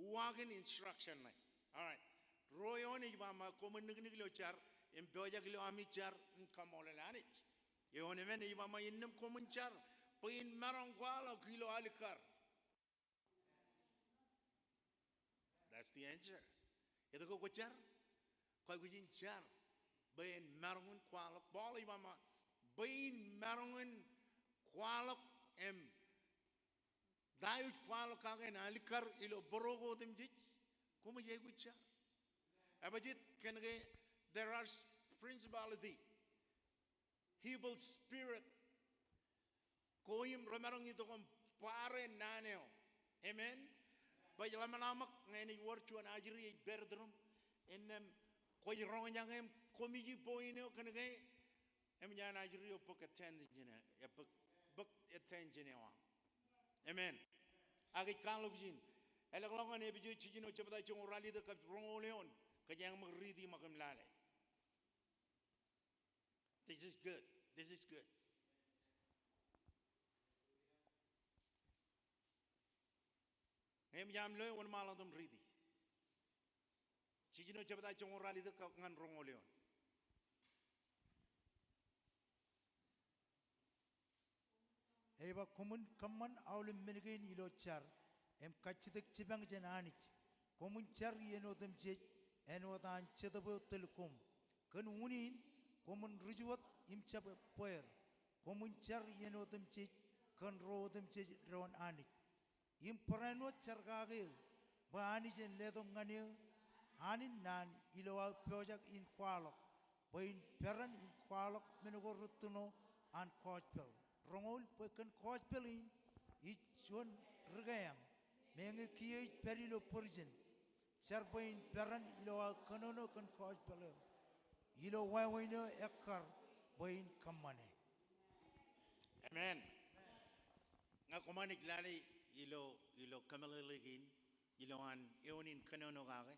uwaak in instruction ṇe. All right. Ruo eoon ej ba ṃōk koṃwin niknik ilo jar, im pojak ilo ami jar, im kaṃṃoolol Anij. Eoon emān ej ba ṃōk innām koṃwin jar, bwe in maroñ kwaḷọk ilo alikkar. That's the answer. Etke kwōj jar? Kwōj aikuj in jar bwe en maroñ in kwaḷọk. Paul ej ba ṃōk bwe in maroñ in kwaḷọk im ta eo ej kwaḷọk kake en alikkar ilo bōro ko otemjej, koṃij aikuj jar. Ebajjeet kōnke there are principality. Evil spirit ko im remaroñ itok im barāinwōt naan eo. Amen. Bwe ḷōmṇak ṃōk ñe enaaj wōr juon ajri ej pād iturum, innām kwōj roñjake im koṃij point eo kōnke eṃōj an ajri eo bōk attention eo, bōk, bōk attention eo aṃ. Amen. Ak ej kwaḷọk ijin. Eḷḷọk ñan Epesōs jiljino jebta joñoul ralitōk kab roñoul eoon. Kōjeañ ṃōk riiti ṃōk im lale. This is good. This is good. Ñe eṃōj aṃ loe, wōnṃaanḷọk im riiti. Jiljino jebta joñoul ralitōk ñan roñoul eoon. Ej ba koṃwin kōṃṃan aolep men kein ilo jar, im kajjitōk jipañ jān Anij. Koṃwin jar iien otemjej, āinwōt an Jetōb eo tōl koṃ. Kōn unin, koṃwin ri juwōt im jab bweer. Koṃwin jar iien otemjej, kōn ro otemjej doon Anij. Im barāinwōt jar kake eō, bwe Anij en letok ñan eō an in naan ilo aō pojak in kwaḷọk, bwe in peran in kwaḷọk men ko rūttoṇo an gospel. Roñoul, bwe kōn gospel in ij juon ri keañ, meñe kiiō ij pād ilo būrijin. Jar bwe in peran ilo aō kōnono kōn gospel eo. Ilo wāween eo ekkar bwe in kōṃṃane. Amen. Ña koṃ naaj lale ilo, ilo kōmeḷeḷe kein, ilowaan eoon in kōnono kake.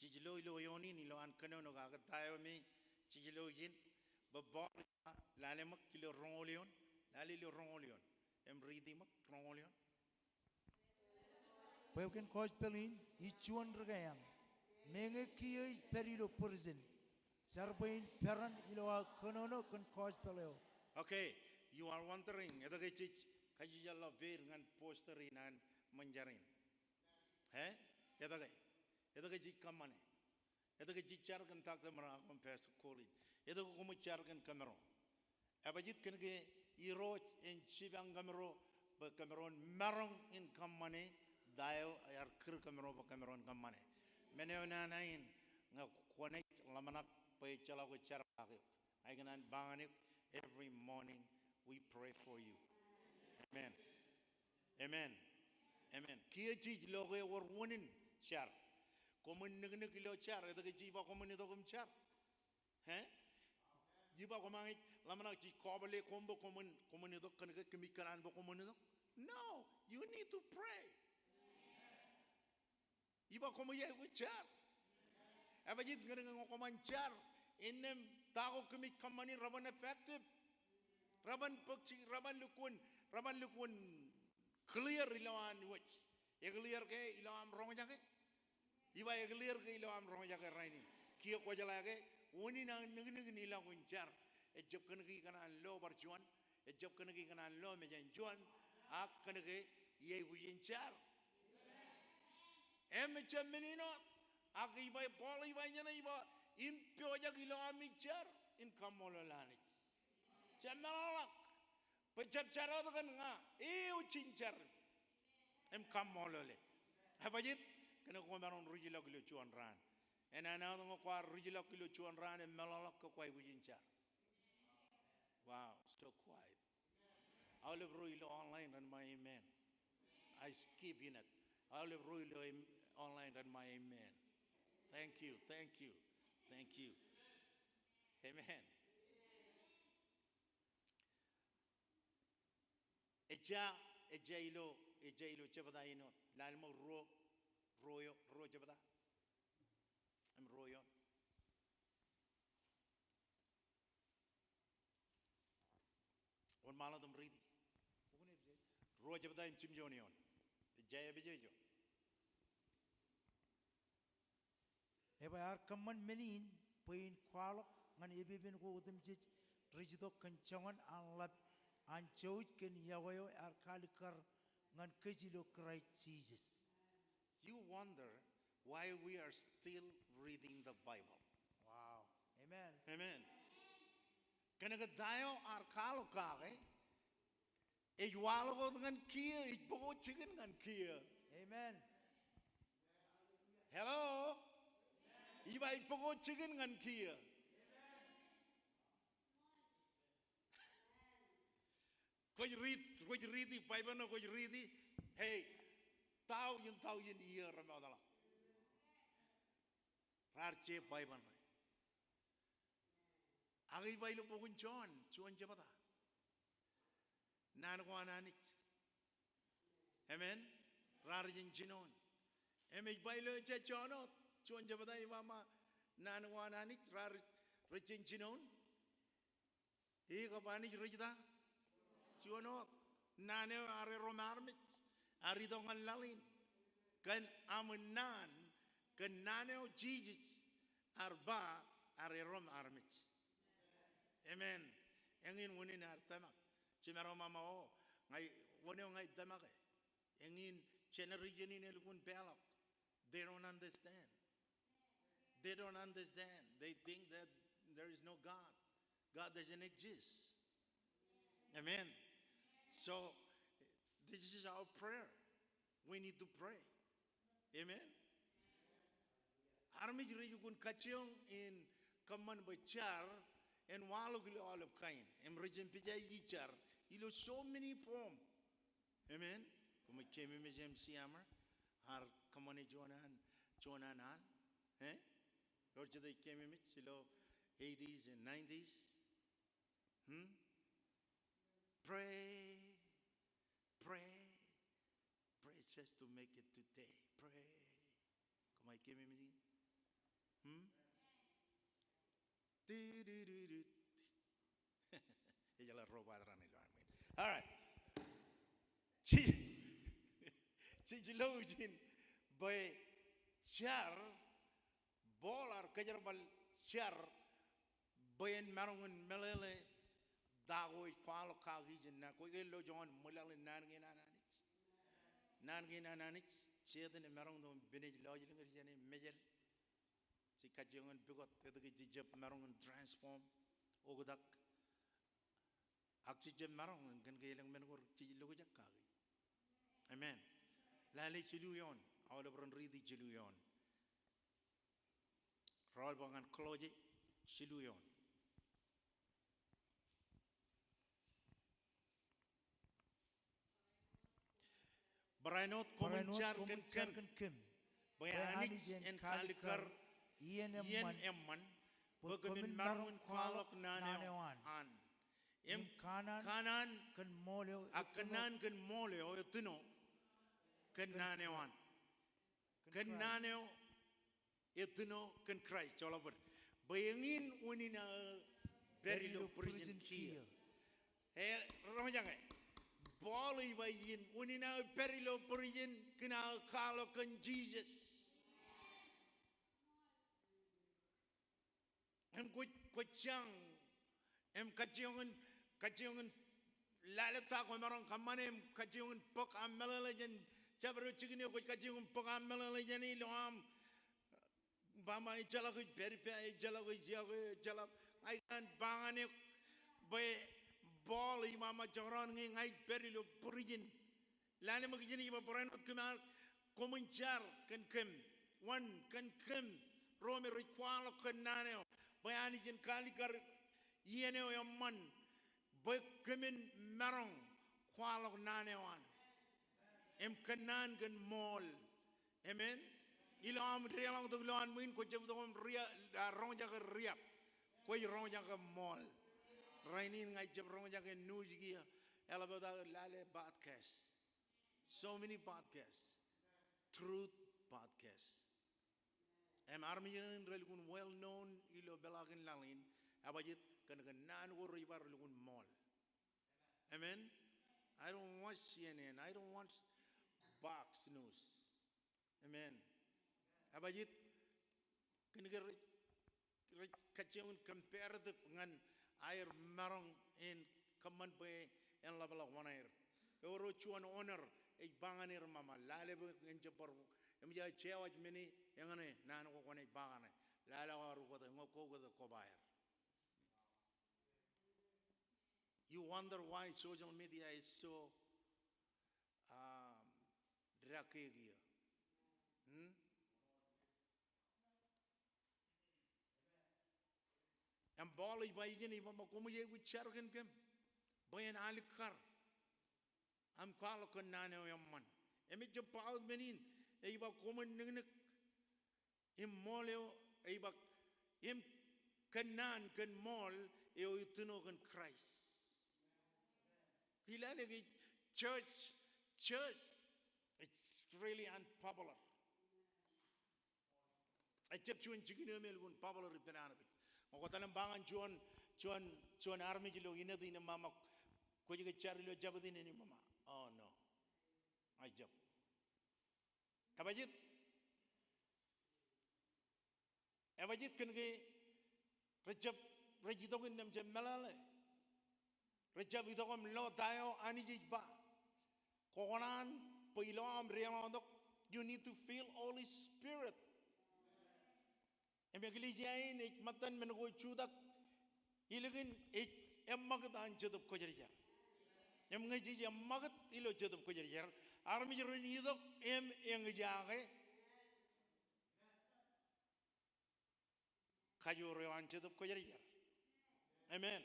Jej lo ilo eoon in ilowaan kōnono kake, ta eo me jej lo ijin, bwe Paul ej ba, lale ṃōk ilo roñoul eoon, lale ilo roñoul eoon. Im riiti ṃōk roñoul eoon. Bwe kōn gospel in, ij juon ri-kaiañ. Meñe kiiō ij pād ilo prison, jar bwe in peran ilo aō kōnono kōn gospel eo. Okay, you are wondering, etke jej kajejeḷḷọk pād ñan poster in an ṃōn jar in? Eh? Etke? Etke jej kōṃṃane? Etke jej jar kōn Doctor Morako im Pastor Colin? Etke koṃij jar kōn kōmro? Ebajeet? Kōnke Irooj en jipañ kōmro bwe kōmro en maroñ in kōṃṃane ta eo ear kūr kōmro bwe kōmro en kōṃṃane. Men eo nana in, ñe kwōnaaj ḷōmṇak bwe ejjeḷọk jar kake eok, ikōṇaan ba ñan eok, every morning we pray for you. Amen. Amen. Amen. Kiiō jej lo ke ewōr unin jar. Koṃwin niknik ilo jar, etke jej ba koṃwin itok im jar? Eh? Ij ba koṃij ḷōmṇak jej kọọbwile koṃ bwe koṃwin, koṃwin itok kōnke kōmij kōṇaan bwe koṃwin itok? No, you need to pray. Ij ba koṃij aikuj jar. Ebajeet? Kōnke ñe koṃ an jar, innām ta ko kōmij kōṃṃani reban effective. Reban bōk jikin, reban lukkuun, reban lukkuun clear ilowaan wōj. Eclear ke ilo aṃ roñjake? Ij ba eclear ke ilo aṃ roñjake rainin? Kiiō kwōjeḷā ke unin aō niknik in ilọk in jar. Ejjab kōnke ikōṇaan lo bar juon, ejjab kōnke ikōṇaan lo mejān juon, ak kōnke iaikuj in jar. Im ejjab men in wōt. Ak ij ba, Paul ej ba ijeṇe, ij ba, im pojak ilo ami jar in kaṃṃoolol Anij. Jab meḷọkḷọk bwe jab jar wōt kōn ña, eo ijin jar im kaṃṃoolole. Ebajeet? Kōnke kwōmaroñ rijḷọk ilo juon raan. Enana wōt ñe kwaar rijḷọk ilo juon raan im meḷọkḷọk ke kwaikuj in jar. Wow, so quiet. Aolep ro ilo online ren ba amen. I skip in it. Aolep ro ilo em-, online ren ba amen. Thank you, thank you, thank you. Amen. Ejja, ejja ilo, ejja ilo jebta in wōt. Lale ṃōk ruo, ruo eo, ruo jebta. Im ruo eoon. Wōnṃaanḷọk im riiti. Ruo jebta im jimjuon eoon. Ejja epejej eo. Ebwe ear kōṃṃan men in bwe in kwaḷọk ñan epepen ko otemjej rej itok kōn joñan an ḷap an jouj kōn yokwe eo ear kaalikkar ñan kōj ilo Kraist Jisōs. You wonder why we are still reading the Bible. Wow. Amen. Amen. Kōnke ta eo ear kwaḷọk kake, ej waḷọk wōt ñan kiiō, ej bōk wōt jikin ñan kiiō. Amen. Hello? Ij ba ej bōk wōt jikin ñan kiiō. Kwōj riit, kwōj riiti Baibōḷ ṇe, kwōj riiti. Hey, taujin, taujin iiō remootḷọk raar je Baibōḷ ṇe. Ak ij ba ilo bok in Jon, juon jebta. Naan ko an Anij. Amen. Raar jen jinoin. Im ej ba ilo ejja juon wōt, juon jebta ej ba ṃōk naan ko an Anij, raar jen jinoin. Ikōb Anij rej ta? Juon wōt. Naan eo ear erom armej, ear itok ñan laḷ in. Kōn aṃ naan, kōn naan eo Jisōs ear ba ear erom armej. Amen. Eñin unin ear tōmak. Jiṃaro ṃaṃa o, ña, wōn eo ña ij tōmake. Eñin generation in elukkuun peḷọk. They don't understand. They don't understand. They think that there is no God. God doesn't exist. Amen. So, this is our prayer. We need to pray. Amen. Armej rej lukkuun kajjioñ in kōṃṃan bwe jar en waḷọk ilo aolep kain. Im rej jab pija ij jar ilo so many form. Amen. Koṃij keememej M C Hammer, ear kōṃṃane juon an juon an al, eh? Ewōr jete keememej ilo eighties and nineties? Hmm? Pray, pray, pray just to make it today. Pray. Koṃij keememej? Hmm? Di-di-di-di. Ejeḷā ro bōtaab ilo an ṃwiin. All right. Jej, jej lo ijin bwe jar, Paul ear kōjerbal jar bwe en maroñ in meḷeḷe ta ko ej kwaḷọk kaki jān naan. Kwōj ke lo joñan ṃwilaḷ in naan kein an Anij? Naan kein an Anij, Setan emaroñ tok im pinej lọjilñid jāne, mejād. Jej kajjioñ in pukot etke jej jab maroñ in transform oktak. Ak jej jab maroñ in kōn ke elōñ men ko rej lukkuun kaki. Amen. Lale jilu eoon, aolep ren riiti jilu eoon. Ro bar ñan Kolosse jilu eoon. Barāinwōt koṃwin jar kōn kōm bwe Anij en kaalikkar iien eṃṃan bwe kōmin maroñ in kwaḷọk naan eo an. Im kanaan, ak kanaan kōn ṃool eo etino kōn naan eo an. Kōn naan eo etino kōn Kraist, joḷọk bōd. Bwe eñin unin aō pād ilo būrijin kiiō. E, roñjake. Paul ej ba ijin, unin aō pād ilo būrijin kōn aō kwaḷọk kōn Jisōs. Im kwōj, kwōj jañ im kajjioñ in, kajjioñ in lale ta kwōmaroñ kōṃṃane im kajjioñ in bōk aṃ meḷeḷe jān jabdewōt jikin eo, kwōj kajjioñ in bōk aṃ meḷeḷe jāne ilo aṃ ba ṃōk ejjeḷọk ej pād ippāer, ejjeḷọk ej iọkwe, ejjeḷọk. Ña ikōṇaan ba ñan eok bwe Paul ej ba ṃōk jekdọọn ñe ña ij pād ilo būrijin. Lale ṃōk ijin ej ba barāinwōt kōm ar, koṃwin jar kōn kōm, wōn kōn kōm, ro me rej kwaḷọk kōn naan eo, bwe Anij en kaalikkar iien eo eṃṃan bwe kōmin maroñ kwaḷọk naan eo an. Im kōnnaan kōn ṃool. Amen. Ilo aṃ deḷọñtok ilo an ṃwiin kwōj jab itok im ria, a, roñjake riab. Kwōj roñjake ṃool. Rainin ña ij jab roñjake news kiiō. Eḷap wōt aō lale podcast. So many podcasts. Truth podcast. Im armej in relukkuun well known ilo peḷaakin laḷ in. Ebajeet? Kōn, kōn naan ko rej ba relukkuun ṃool. Amen. I don't want C N N. I don't want Fox News. Amen. Ebajeet? Kōn ke rej, rej kajjioñ in comparative ñan aer maroñ in kōṃṃan bwe en ḷapḷọk oṇāer. Ewōr juon owner ej ba ñan er ṃōṃa, lale bwe en jab bar, eṃōj aō jewōj men e, eñṇe naan ko kwōnaaj ba kaṇe. Lale aō rūkōte, ñe kwōkōte koba er. You wonder why social media is so, um, drug kiiō. Hmm? Im Paul ej ba ijin, ej ba ṃōk koṃij aikuj jar kōn kōm bwe en alikkar aṃ kwaḷọk kōn naan eo eṃṃan. Im ej jab ba wōt men in, ej ba koṃwin niknik im ṃool eo, ej ba, im kōnnaan kōn ṃool eo etino kōn Kraist. Kiiō lale ke church, church, it's really unpopular. Ejjab juon jikin eo me elukkuun popular ippān anbwijin. Ñe kwō etal im ba ñan juon, juon, juon armej ilo Inōt in im ṃōṃa, kwōj ke jar ilo Jabōt in, enaaj ṃōṃa, oh no. Ejjab. Ebajeet? Ebajeet? Kōn ke rejjab, rej itok innām jab meḷeḷe. Rejjab itok im lo ta eo Anij ej ba. Kwō kōṇaan bwe ilo aṃ deḷọñtok, you need to feel Holy Spirit. Im eklejia in ej ṃōttan men ko jutak, ilikin ej eṃṃakūt an Jetōb Kwōjarjar. Im ñe jej eṃṃakūt ilo Jetōb Kwōjarjar, armej ren itok im eñjake kajoor eo an Jetōb Kwōjarjar. Amen.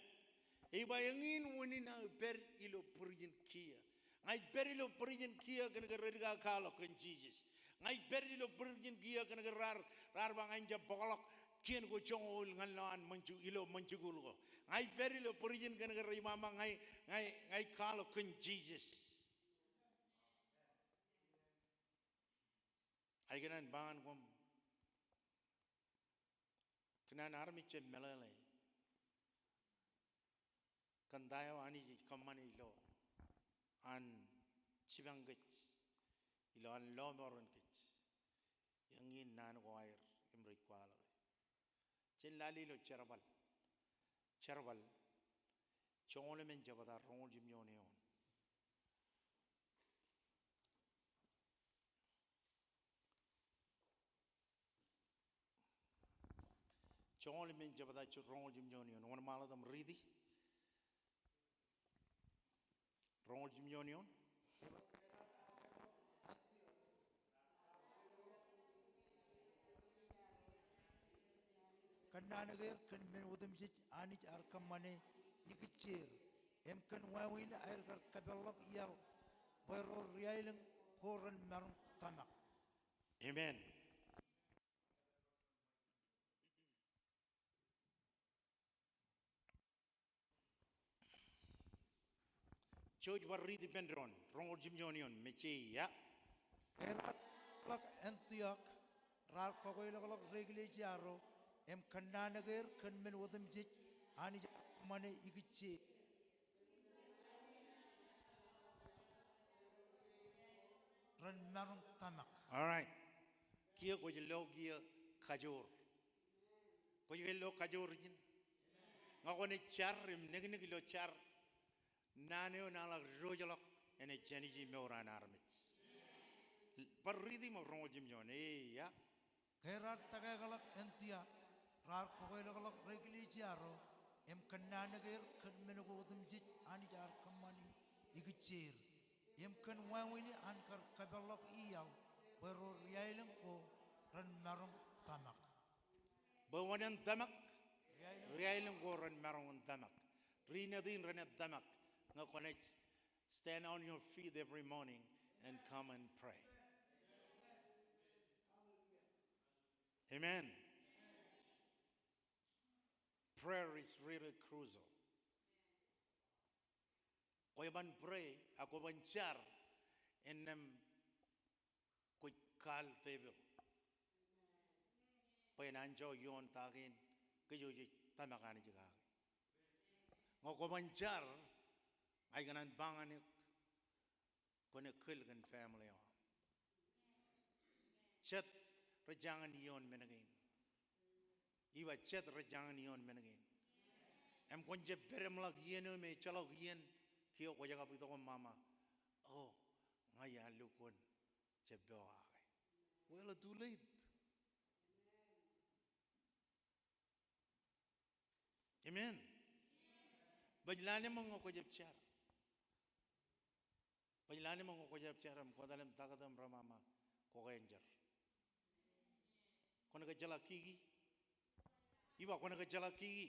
Ej ba eñin unin aō pād ilo būrijin kiiō. Ña ij pād ilo būrijin kiiō kōn ke rej aō kwaḷọk kōn Jisōs. Ña ij pād ilo būrijin kiiō kōn ke raar, raar ba ña in jab bōkḷọk kien ko joñoul ñan lowaan ṃōn ju-, ilo ṃōn jikuuḷ ko. Ña ij pād ilo būrijin kōn ke rej ba ṃōk ña, ña, ña ij kwaḷọk kōn Jisōs. Ij kōṇaan ba ñan koṃ, kōṇaan armej jab meḷeḷe kōn ta eo Anij ej kōṃṃane ilo an jipañ kōj, ilo an lọmọọren kōj. Eñin naan ko aer im rej kwaḷọke. Jen lale ilo Jerbal. Jerbal joñoul emān jebta roñoul jimjuon eoon. Joñoul emān jebta roñoul jimjuon eoon. Wōnṃaanḷọk im riiti. Roñoul jimjuon eoon. Kōnnaanōk er kōn men otemjej Anij ear kōṃṃane ikijjeer, im kōn wāween aer kar kapeḷḷọk iaḷ bwe ro riaelōñ ko ren maroñ tōmak. Amen. Jouj bar riit ippān doon, roñoul jimjuon eoon, mejeia. Ke raar ḷọk Antiok, raar kakweilọkḷọk ri eklejia ro, im kōnnaanōk er kōn men otemjej Anij ear kōṃṃane ikijjeer, ren maroñ tōmak. All right. Kiiō kwōj lo kiiō kajoor. Kwōj ke lo kajoor ijin. Ñe kwōnaaj jar im niknik ilo jar, naan eo enaaj ḷak diwōjḷọk enaaj jāniji mour an armej. Bar riiti ṃōk roñoul jimjuon, eia. Ke raar tōkākḷọk Antiok, raar kakweilọkḷọk ri eklejia ro, im kōnnaanōk er kōn men ko otemjej Anij ear kōṃṃane ikijjeer, im kōn wāween an kar kapeḷḷọk iaḷ bwe ro riaelōñ ko ren maroñ tōmak. Bwe wōn en tōmak? Riaelōñ ko ren maroñ in tōmak. Ri Nitijeḷā ren tōmak ñe kwōnaaj stand on your feet every morning and come and pray. Amen. Prayer is really crucial. Kwōj ban pray, ak kwōj ban jar, innām kwōj kaal tepil. Bwe en anjọ ioon ta kein kōj jej tōmak Anij kake. Ñe kwōj ban jar, ij kōṇaan ba ñan eok, kwōnaaj kōl kōn family eo aṃ. Jet rej jañin ioon men kein. Ij ba jet rej jañin ioon men kein. Im kwōn jab pād im ḷak iien eo me ejjeḷọk iien kiiō kwōj kab itok im ṃaṃa, o, ña iar lukkuun jab pokake. Well, too late. Amen. Baj lale ṃōk ñe kwōj jab jar. Baj lale ṃōk ñe kwōj jab jar im kwō etal im taktō im remaṃa kwō ke enjeḷ. Kwōn ke jeḷā kiki? Ij ba kwōn ke jeḷā kiki?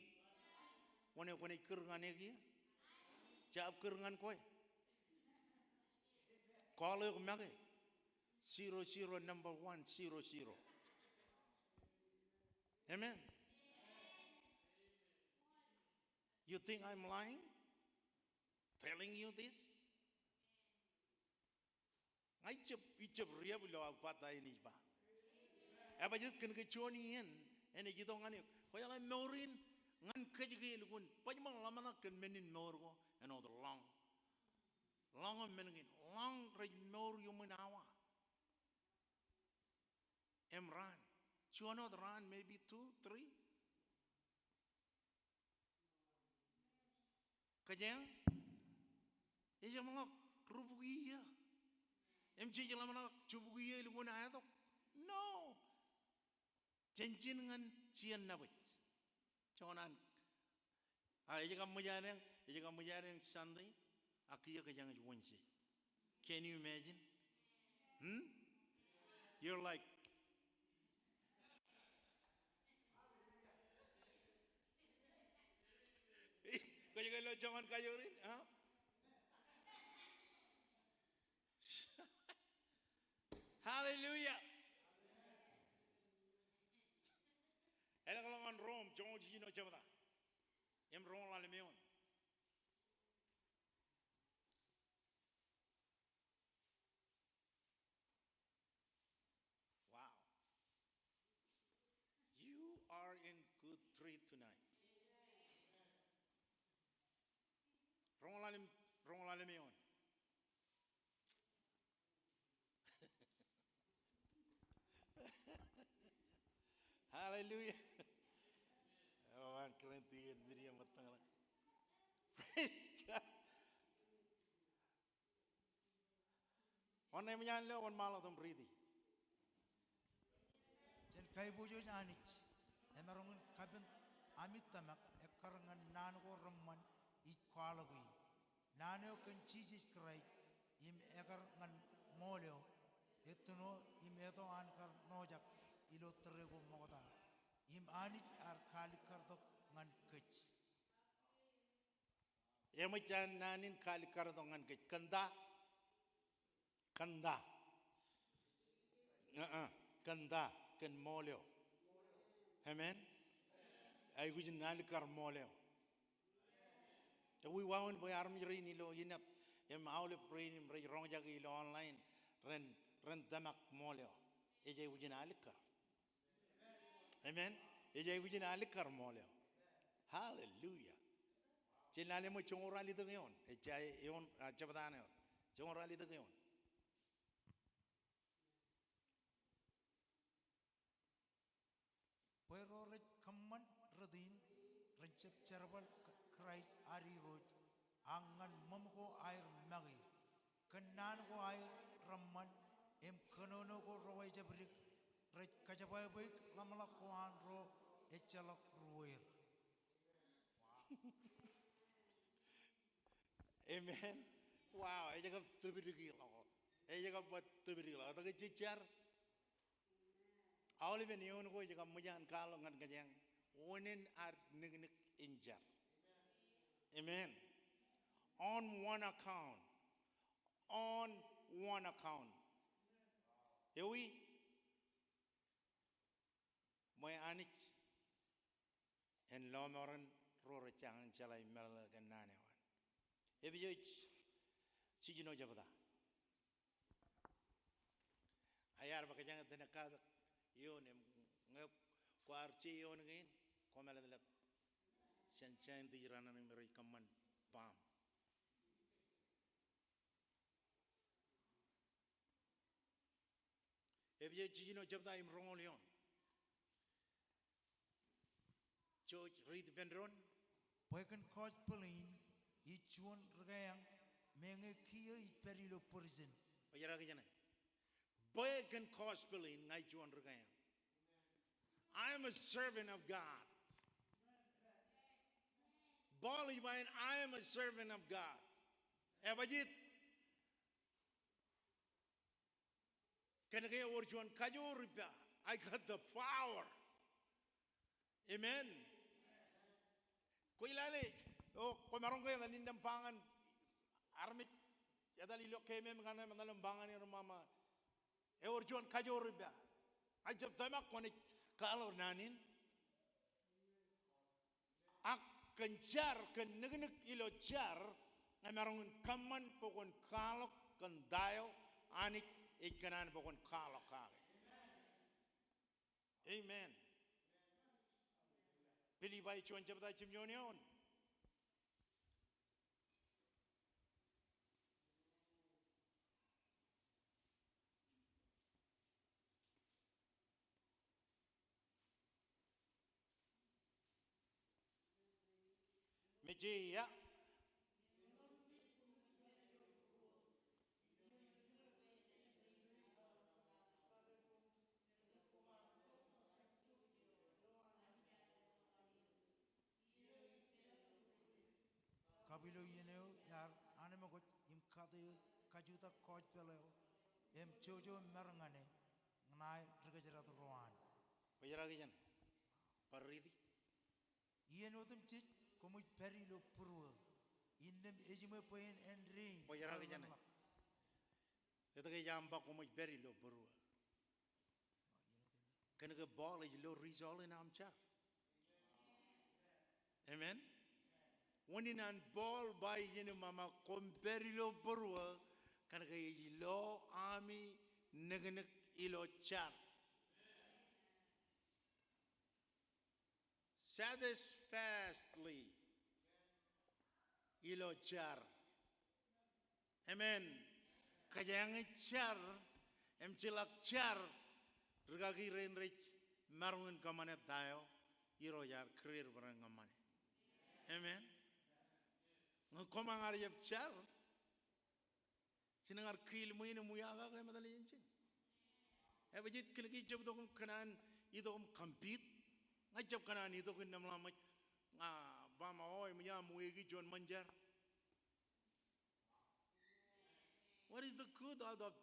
Kwōn ke, kwōn ke kūr ñan eō kiiō? Jab kūr ñan kwe. Call eok make. Zero zero number one zero zero. Amen. You think I'm lying? Telling you this? Ña ij jab, ij jab riab ilo aō pata in ij ba, ebajjeet kōn ke juon iien enaaj itok ñan eok. Kwōjeḷā mour in ñan kōj ke elukkuun, baj ṃōk ḷōmṇak kōn men in mour ko āinwōt ḷọñ. Ḷọñ im men kein, ḷọñ rej mour iuṃwin awa im raan. Juon wōt raan, maybe two, three. Kōjeañ, ejjeḷọk rubukwi iiō. Im jej ḷōmṇak jubukwi iiō elukkuun aetok. No. Jān ijin ñan jien nabōj. Joñan an. A, ej kab ṃōj adeañ, ej kab ṃōj adeañ Sunday, ak kiiō kōjeañ ej Wednesday. Can you imagine? Hmm? You're like, kwōj ke lo joñan kajoor in, huh? Hallelujah. Elōñ ḷọk ñan Rom joñoul jiljino jebta im roñoul ḷalem eoon. Wow. You are in good tree tonight. Roñoul ḷalem, roñoul ḷalem eoon. Hallelujah. Ewōr an kōrā in tike in media ṃōttaṃ ḷọk. Praise God. Wōn eṃōj an lo, wōn ṃaḷotak im riiti. Jān kaiboojoj Anij, emaroñ in kapen ami tōmak ekkar ñan naan ko reṃṃan ij kwaḷọk e. Naan eo kōn Jisōs Kraist im ekkar ñan ṃool eo, etūno im eto an kar ṇojak ilo tōre ko ṃokta. Im Anij ear kaalikkar tok ñan kōj. Eṃōj an naan in kaalikkar tok ñan kōj. Kōn ta? Kōn ta? Eñe. Kōn ta? Kōn ṃool eo. Amen. Aikuj in alikkar ṃool eo. Ewi wāween bwe armej rein ilo inet im aolep rein im rej roñjake ilo online ren, ren tōmak ṃool eo. Ej aikuj in alikkar. Amen. Ej aikuj in alikkar ṃool eo. Hallelujah. Jen lale ṃōk joñoul ralitōk eoon. Ej ja eoon, a, jebta eo. Joñoul ralitōk eoon. Bwe ro rej kōṃṃan rot in, ren jab jerbal Kraist ad Irooj, ak ñan ṃōṃ ko aer make, kōn naan ko aer reṃṃan, im kōnono ko ro ejabdik, rej kōjepwābweik ḷōmṇak ko an ro ejjeḷọk ruweer. Amen. Wow, ej kab tōpdik ḷọk. Ej kab baj tōpdik ḷọk. Etke jej jar? Aolepen eoon ko ej kab ṃōj an kwaḷọk ñan kōj eñ, oṇāān ad niknik in jar. Amen. On one account. On one account. Ewi? Ṃwe Anij en lọmọọren ro rej jañin jeḷā im meḷeḷe kōn naan eo an. Epesōs jiljino jebta. Iar ba kōjeañ itōn ekkatak eoon im ñe kwaar je eoon kein, kwō mālōtlōt jān scientist raṇe im rej kōṃṃan bomb. Epesōs jiljino jebta im roñoul eoon. Jouj, riit ippān doon. Bwe kōn gospel in ij juon rikāāñ, meñe kiiō ij pād ilo prison. Ej jar kōjeañ. Bwe kōn gospel in ña ij juon rikāāñ. I am a servant of God. Paul ej ba in, I am a servant of God. Ebajeet? Kōnke ewōr juon kajoor ippa. I got the power. Amen. Kwōj lale, o, kwōmaroñ ke etal innām ba ñan armej, etal ilo keemem kaṇe im etal im ba ñan er im ba, ewōr juon kajoor ippa. Ij jab tōmak kwōnaaj kwaḷọk naan in. Ak kōn jar, kōn niknik ilo jar, emaroñ in kōṃṃan bwe kwōn kwaḷọk kōn ta eo Anij ej kōṇaan bwe kwōn kwaḷọk kake. Amen. Pilippai juon jebta jimjuon eoon. Mejja. Kab ilo iien eo ear anemkwōj im kate eō kajutak gospel eo im jouj im maroñ ñane ñan aer ri kōjdat ro an. Kwōj jar kōjeañ. Bar riiti. Iien otemjej koṃij pād ilo būruō, innām ejiṃwe bwe en āindein. Kwōj jar kōjeañ. etke ej aṃ ba koṃij pād ilo būruō? Kōnke Paul ej lo result in aṃ jar. Amen. Unin an Paul ba ijin im aṃ koṃ pād ilo būruō, kōnke ej lo ami niknik ilo jar. Satisfactorily ilo jar. Amen. Kōjeañ jar im jeḷak jar, rikaki rein rej maroñ in kōṃṃane ta eo Irooj ear kūr bwe ren kōṃṃane. Amen. Ñe koṃ eañ ar jab jar, Jen kar kiil ṃwiin im wiakake im etal jān ijin. Ej ba jet kōnke ij jab itok im kōṇaan itok im compete. Ña ij jab kōṇaan itok in ḷōmṇak ṃōj, a, ba ṃōj, o, eṃōj aṃ weiki juon ṃōn jar. What is the good out of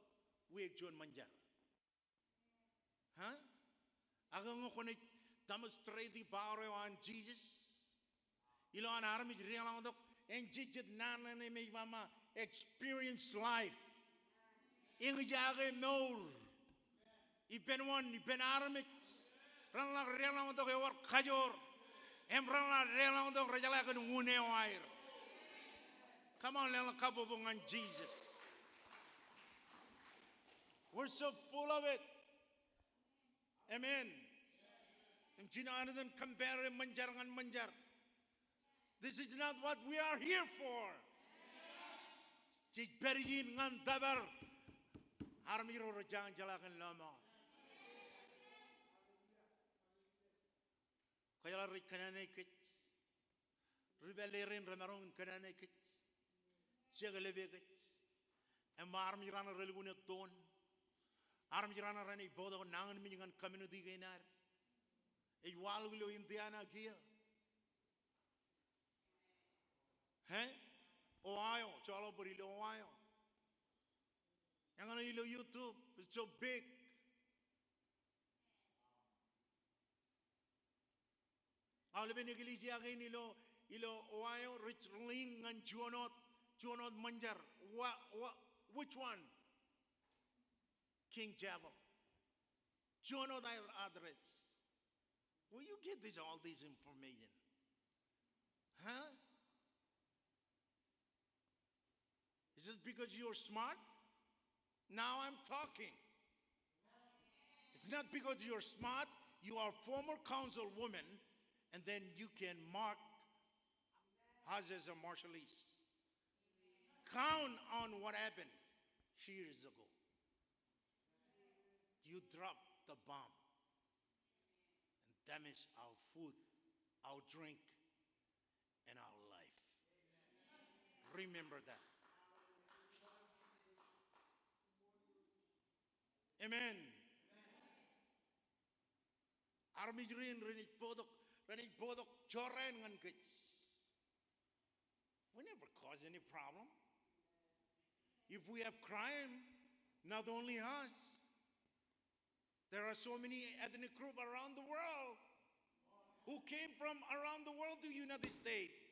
weik juon ṃōn jar? Ha? Ak ñe kwōnaaj demonstrate power eo an Jesus ilowaan armej deḷọñtok, en jej jet naan ṇe im ej ba ṃōj experience life. Eñjake mour. Ippān wōn, ippān armej ren ḷak deḷọñtok ewōr kajoor im ren ḷak deḷọñtok rejeḷā kōn un eo aer. Come on, leḷọk kabbokbok ñan Jesus. We're so full of it. Amen. Im jino āinwōt en compare ṃōn jar ñan ṃōn jar. This is not what we are here for. Jej pād ijin ñan tōpar armej ro rej jañin jeḷā kōn lọmọọr. Kwōjeḷā rej kōnāne kōj. Ri pālle rein remaroñ in kōnāne kōj, jeklepe kōj. Im armej raṇe relukkuun ettoon. Armej raṇe renaaj bōktok nañinmej ñan community kein ad. Ej waḷọk ilo Indiana kiiō. He? Ohio, joḷọk bōd ilo Ohio. Eñṇe ilo YouTube, it's so big. Aolepen eklejia kein ilo, ilo Ohio, rej link ñan juon wōt, juon wōt ṃōn jar. Wa, wa, which one? King Chapel. Juon wōt address. Where you get this, all this information? Huh? Is it because you're smart? Now I'm talking. It's not because you're smart. You are former councilwoman, and then you can mark us as a Marshallese. Count on what happened years ago. You dropped the bomb and damaged our food, our drink, and our life. Remember that. Amen. Armej rein renaaj bōktok, renaaj bōktok jorrāān ñan kōj. We never cause any problem. If we have crime, not only us, there are so many ethnic groups around the world who came from around the world to United States.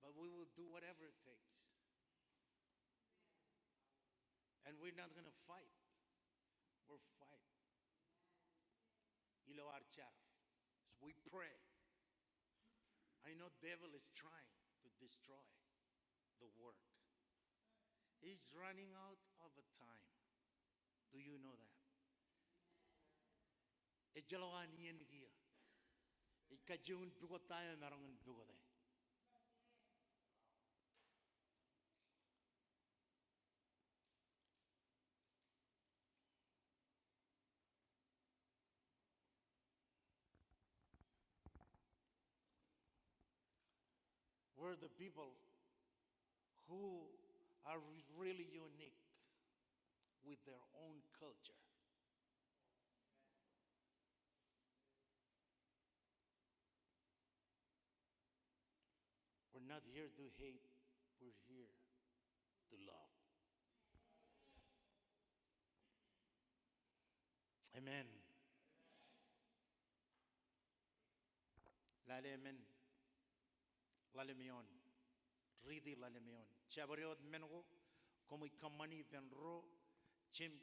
But we will do whatever it takes. And we're not gonna fight. We'll fight. Ilo ad jar. As we pray. I know devil is trying to destroy the work. He's running out of a time. Do you know that? Ejjeḷọk an iien kiiō. Ej kajjioñ in pukot ta eo emaroñ in pukot e. We're the people who are really unique with their own culture. We're not here to hate, we're here to love. Amen. Lale men. Ḷalem eoon. Riiti ḷalem eoon. Jabdewōt men ko koṃij kōṃṃani ippān ro jeiṃ,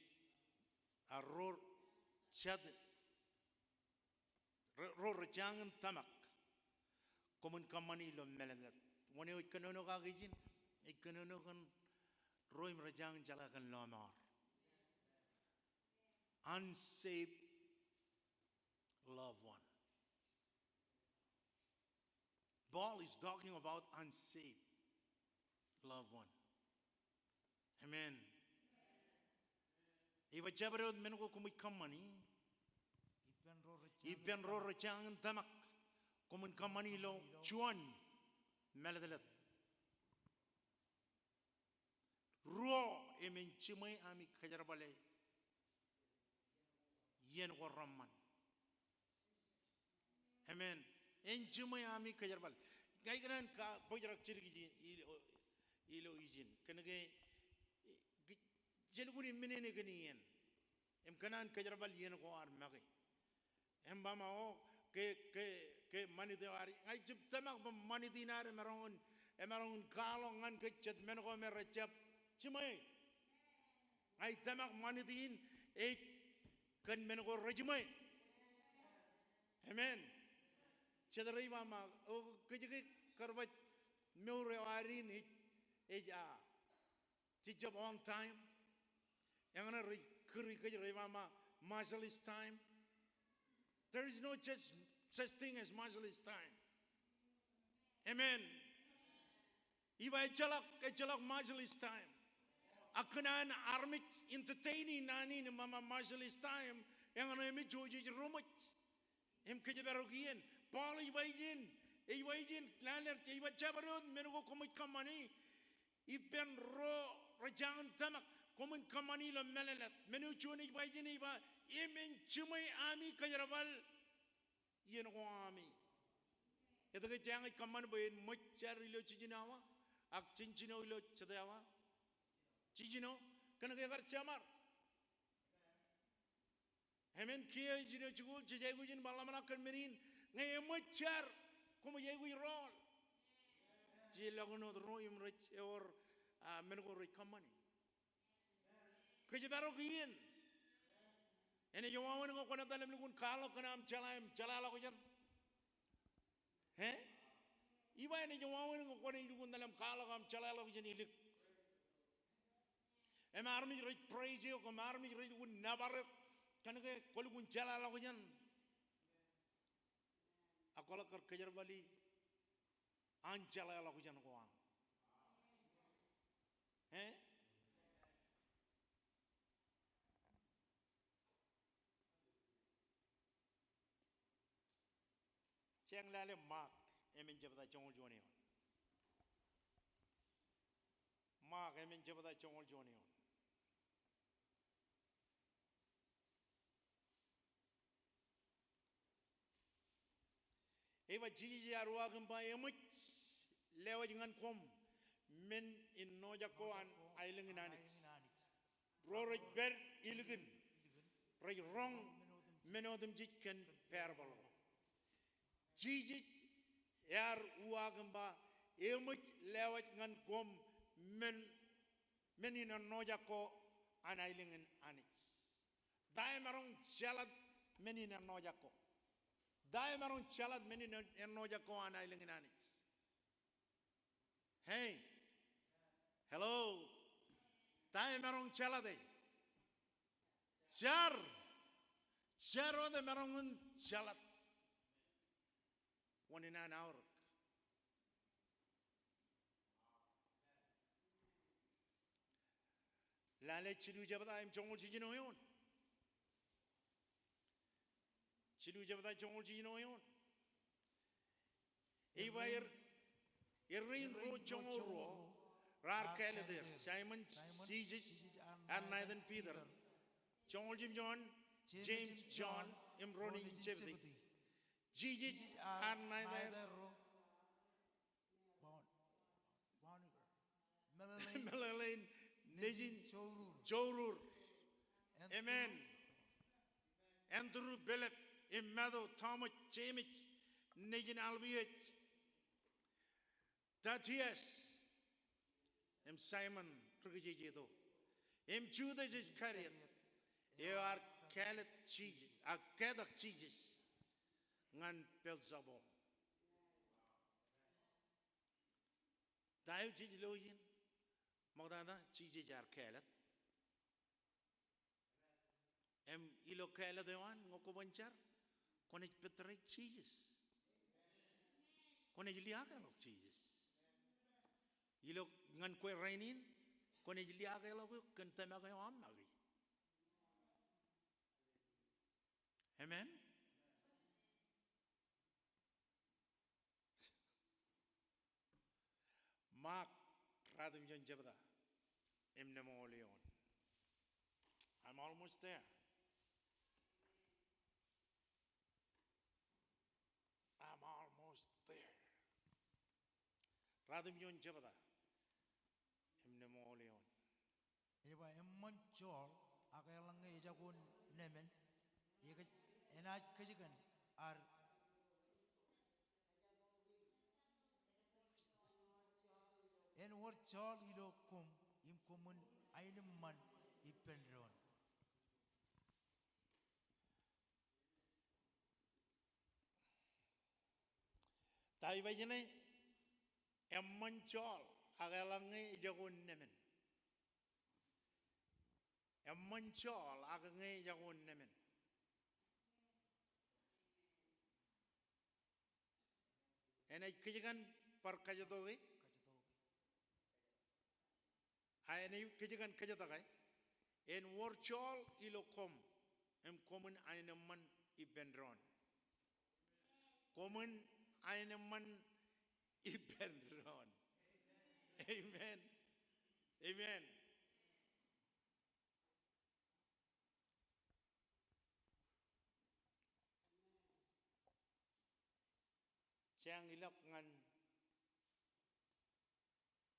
a, ro jet, ro, ro rejañin tōmak koṃwin kōṃṃani ilo mālōtlōt. Wōn eo ej kōnono kaki ijin, ej kōnono kōn ro im rejañin jeḷā kōn lọmọọr. Unsaved loved one. Paul is talking about unsaved loved one. Amen. Ij ba jabdewōt men ko koṃij kōṃṃani ippān ro rejañin tōmak koṃwin kōṃṃani ilo juon mālōtlōt. Ruo, im en jiṃwe ami kōjerbale iien ko reṃṃan. Amen. En jiṃwe ami kōjerbal. Ña ikōṇaan bōjrak jidik ijin, ilo, ilo ijin. Kōnke, eh, ki-, jelukkuun im men eo kōn iien. Im kōṇaan kōjerbal iien ko ad make. Im ba ṃōk, ke, ke, ke ṃanit eo ad, ña ij jab tōmak bwe ṃanit in ad emaroñ in, emaroñ in kwaḷọk ñan kōj jet men ko me rejjab jiṃwe. Ña ij tōmak ṃanit in ej kōn men ko rejiṃwe. Amen. Jet rej ba ṃōk, o, kōj ke kar baj mour eo ad in ej, ej, a, jejjab on time. Eñṇe rej kūr kōj rej ba ṃōk Marshallese time. There is no such, such thing as Marshallese time. Amen. Ij ba ejjeḷọk, ejjeḷọk Marshallese time. Ak kōn an armej entertaining naan in im ba ṃōk Marshallese time, eñṇe emej jouj ej ruṃwij. Im kōjparok iien. Paul ej ba ijin, ej ba ijin, lale, ej ba jabdewōt men ko koṃij kōṃṃani ippān ro rejañin tōmak koṃwin kōṃṃani ilo mālōtlōt. Men eo juon ej ba ijin, ej ba, im en jiṃwe ami kōjerbal iien ko ami. Etke jeañ ej kōṃṃan bwe en ṃōj jar ilo jiljino awa, ak jiljino ilo jete awa? Jiljino, kōnke ekar jemar. Amen. Kiiō ijin eo jikuuḷ, jej aikuj in bar ḷōmṇak kōn men in, ñe eṃōj jar, koṃij aikuj rool. Jej lọk āinwōt ro im rej ewōr, a, men ko rej kōṃṃani. Kōjparok iien. Enaaj wāween ñe kwōnaaj lukkuun kwaḷọk kōn aṃ jeḷā im jeḷāḷọkjeṇ? E? Ij ba enaaj wāween ñe kwōnaaj lukkuun lale im kwaḷọk aṃ jeḷāḷọkjeṇ ilik. Im armej rej praise eok, im armej rej lukkuun nōbar eok, kōnke kwōlukkuun jeḷāḷọkjeṇ. Ak kwōḷak kar kōjerbali an jeḷāḷọkjeṇ ko aṃ. E? Jeañ lale Ṃaak, emān jebta joñoul juon eoon. Ṃaak, emān jebta joñoul juon eoon. Ej ba Jisōs ear uwaak im ba, eṃōj lewōj ñan koṃ men in ṇojak ko an aelōñ in Anij. Ro rej pād ilikin rej roñ men otemjej kōn parable ko. Jisōs ear uwaak im ba, eṃōj lewōj ñan koṃ men, men in eṇojak ko an aelōñ in Anij. Ta emaroñ jeḷā men in eṇojak ko? Ta emaroñ jeḷā men in eṇojak ko an aelōñ in Anij? Hey. Hello. Ta emaroñ jeḷā e? Jar. Jar wōt emaroñ in jeḷā. Wōn in an aorōk? Lale jilu jebta im joñoul jiljino eoon. Jilu jebta joñoul jiljino eoon. Ej ba er, errein ro joñoul ruo raar kāālōt er, Saimōn, Jisōs ear ṇa etan Piter, joñoul jiljilimjuon Jon, Jemes, Jon im ro nejin Jebedi. Jisōs ear ṇa etan meḷeḷein nejin jourur. Amen. Andrew, Pilip, im Matu, Tomas, Jemes, nejin Alpioj, Tadiaeus, im Saimon ri-kōjejeto, im Judas Iskariot, eo ear kāālōt Jisōs, a, kātak Jisōs ñan Beelzebul. Ta eo jej lo ijin? Ṃoktata, Jisōs ear kāālōt. Im ilo kāālōt eo an, ñe kwōban jar, kwōnaaj pād tok Jisōs. Kwōnaaj liaakḷọk Jisōs. Ilo ñan kwe rainin, kwōnaaj liaakḷọk eok kōn tōmak eo aṃ make. Amen. Ṃaak ratimjuon jebta im ṃool eoon. I'm almost there. I'm almost there. Ratimjuon jebta im ṃool eoon. Ej ba, eṃṃan joḷ ak eḷaññe ejako nemān, ekōj, enaaj kōjkan ad, en wōr joḷ ilo koṃ im koṃwin aenōṃṃan ippān doon. Ta ej ba ijin e? Eṃṃan joḷ ak eḷaññe ejako nemān. Eṃṃan joḷ ak ñe ejako nemān, enaaj kōjkan bar kajjitōk e? A, enaaj kōjkan kōjtake, en wōr joḷ ilo koṃ im koṃwin aenōṃṃan ippān doon. Koṃwin aenōṃṃan ippān doon. Amen. Amen. Jeañ ilọk ñan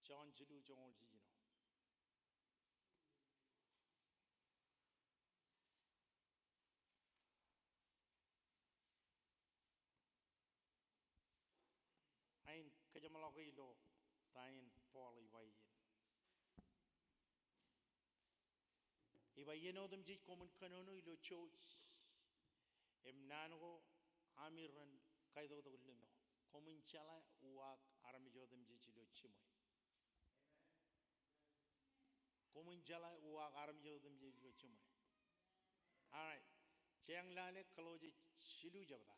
Jon jilu joñoul jiljino. Ain kōjeṃḷọk ilo ta in Paul ej ba ijin. Ej ba, iien otemjej koṃwin kōnono ilo jouj im naan ko ami ren kaitoktok limo, koṃwin jeḷā uwaak armej otemjej ilo jiṃwe. Koṃwin jeḷā uwaak armej otemjej ilo jiṃwe. All right. Jeañ lale Kolosse jilu jebta.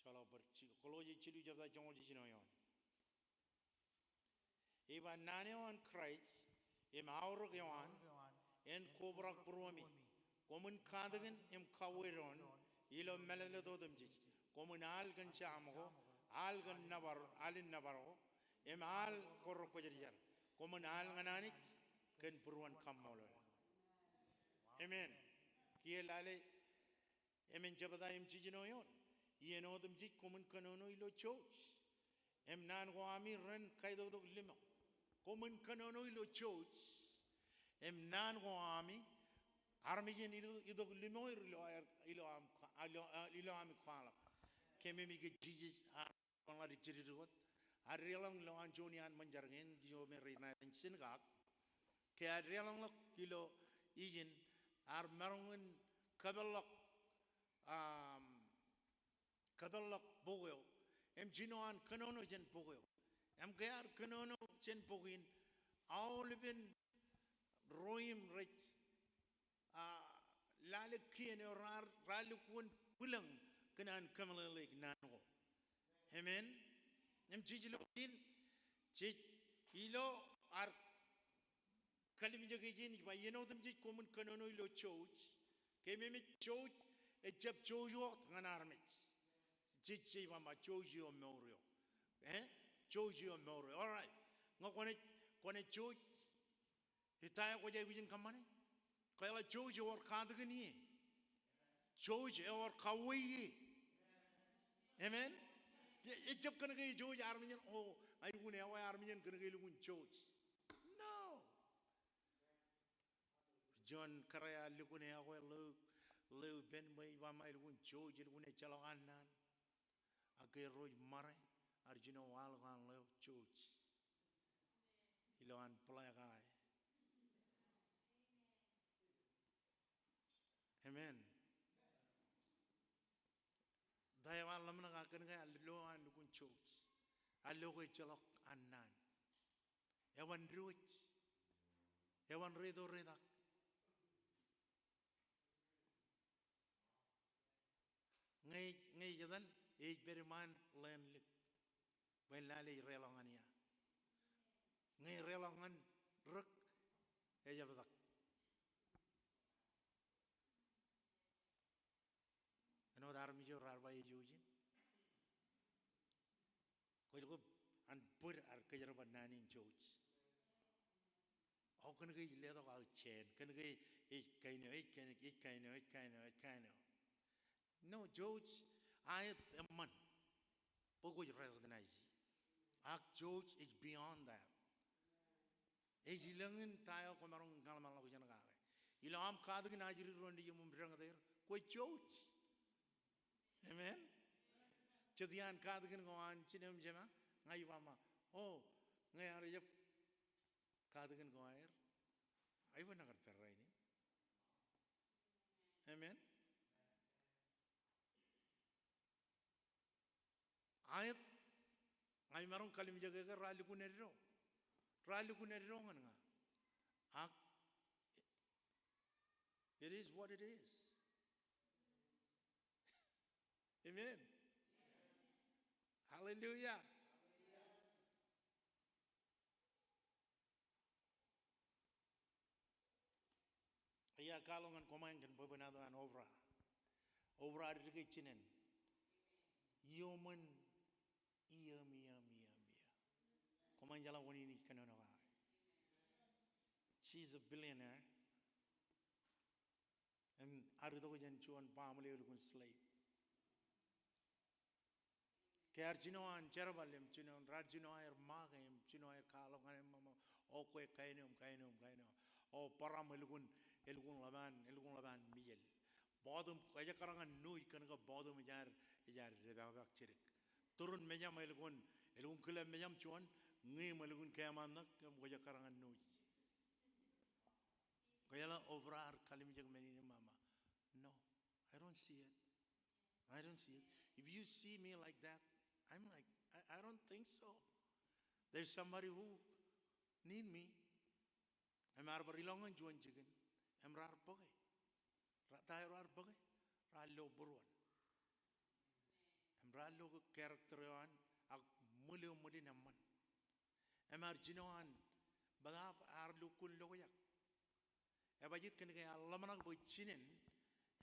Joḷọk bar ji-, Kolosse jilu jebta joñoul jiljino eoon. Ej ba, naan eo an Kraist im aorōk eo an en kobrak būruemi. Koṃwin katakin im kauwe doon ilo mālōtlōt otemjej. Koṃwin al kōn Sam ko, al kōn nōbar, alin nōbar ko, im al ko rekwōjarjar. Koṃwin al ñan Anij kōn būruon kaṃṃoolol. Amen. Kiiō lale emān jebta im jiljino eoon. Iien otemjej koṃwin kōnono ilo jouj im naan ko ami ren kaitoktok limo. Koṃwin kōnono ilo jouj im naan ko ami, armej en itok, itok limo er ilo, ilo ami, ilo, ilo ami kwaḷọk. Kememej ke Jisōs ear ḷaddik jidikdik wōt. Ad deḷọñ lowaan juon iaan ṃōn jar kein, ijo me rej ṇa iten synagogue. Ke ear deḷọñḷọk ilo ijin, ear maroñ in kōpeḷḷọk, um, kōpeḷḷọk bok eo im jino an kōnono jān bok eo. Im ke ear kōnono jān bok in, aolepen ro im rej, a, lale kien eo raar, raar lukkuun bwilōñ kōn an kōmeḷeḷeik naan ko. Amen. Im jej lo ijin, jej ilo ad kalimjek ijin, ej ba iien otemjej koṃwin kōnono ilo jouj. Kememej jouj ejjab jouj wōt ñan armej. Jej, jej ba, ba jouj eo mour eo. Eh? Jouj eo mour eo. All right. Ñe kwōnaaj, kwōnaaj jouj, ita eo kwōj aikuj in kōṃṃane? Kwōjeḷā jouj ewōr katakin ie. Jouj ewōr kauwe ie. Amen. E, ejjab kōnke jouj armej en, o, a, lukkuun ewi armej en kōnke lukkuun jouj. No. Juon kōrā ear lukkuun ewi ḷeo, ḷeo ippān bwe ej ba ṃae lukkuun jouj, lukkuun ejjeḷọk an naan. ke rej ṃare, ear jino waḷọk an ḷeo Jouj. Ilo an black eye. Amen. Ta eo ear ḷōmṇak ak kōnke ear lo an lukkuun Jouj. Ear lo ke ejjeḷọk an naan. Eban diwōj. Eban reto retak. Ñe, ñe ej etal, ej pād iṃaan ḷeeṇ lik. Bwe en lale ej reḷọk ñan ia. Ñe ej reḷọk ñan rōk, ejabtak. Āinwōt armej eo raar ba ejouj in. Kwōj kab an bōd ear kōjerbal naan in Jouj. O kōnke ej letok aō jāān, kōnke ej kain eo, ej kain eo, ej kain eo, ej kain eo, ej kain eo. No, Jouj, aet eṃṃan. Bwe kwōj recognize. Ak Jouj is beyond that. Ej ilōñ in ta eo kwōmaroñ in kaḷmānḷọkjeṇ kake. Ilo aṃ katakin ajri ro nejiṃ im deñōt er, kwe Jouj. Amen. Jet iaan katakin ko an jinem jema, ña ij ba ṃōk, o, ñe ear jab katakin ko aer, aiboojoj kar pād rainin. Amen. Aet, ña imaroñ kalimjeke ke raar lukkuun eddo. Raar lukkuun eddo ñan ña. Ak, it is what it is. Amen. Hallelujah. Ia kwaḷọk ñan koṃeañ kōn bwebwenato an Oprah. Oprah ear dike jinen. Iuṃwin iiō im iiō im iiō im iiō. Koṃeañ jeḷā wōn in ij kōnono kake. She's a billionaire. Im ear itok jān juon baaṃle eo elukkuun slave. Ke ear jino an jerbal im jino, raar jino aer make im jino aer kwaḷọk ñan e ṃōṃa, o kwe kain eo im kain eo im kain eo. O bōraṃ elukkuun, elukkuun ḷap an, elukkuun ḷap an mijel. Bọọtōṃ, kwōj ekkar ñan nuuj kōnke bọọtōṃ ej ad, ej ad depakpak jidik. Tūrun mejaṃ elukkuun, elukkuun kile mejaṃ juon, ñiiṃ elukkuun keeṃaanḷọk, im kwōj ekkar ñan nuuj. Kwōjeḷā Oprah ear kalimjek men in im ṃōṃa. No, I don't see it. I don't see it. If you see me like that, I'm like, I, I don't think so. There's somebody who need me. Im ear bar ilọk ñan juon jikin. Im raar bōke. Ra-, ta eo raar bōke. Raar lo būruon. Im raar lo ke character eo an, ak ṃwil eo ṃwilin eṃṃan. Im ear jino an, bōtaab ear lukkuun lokjak. Ebajjeet kōnke ear ḷōmṇak bwe jinen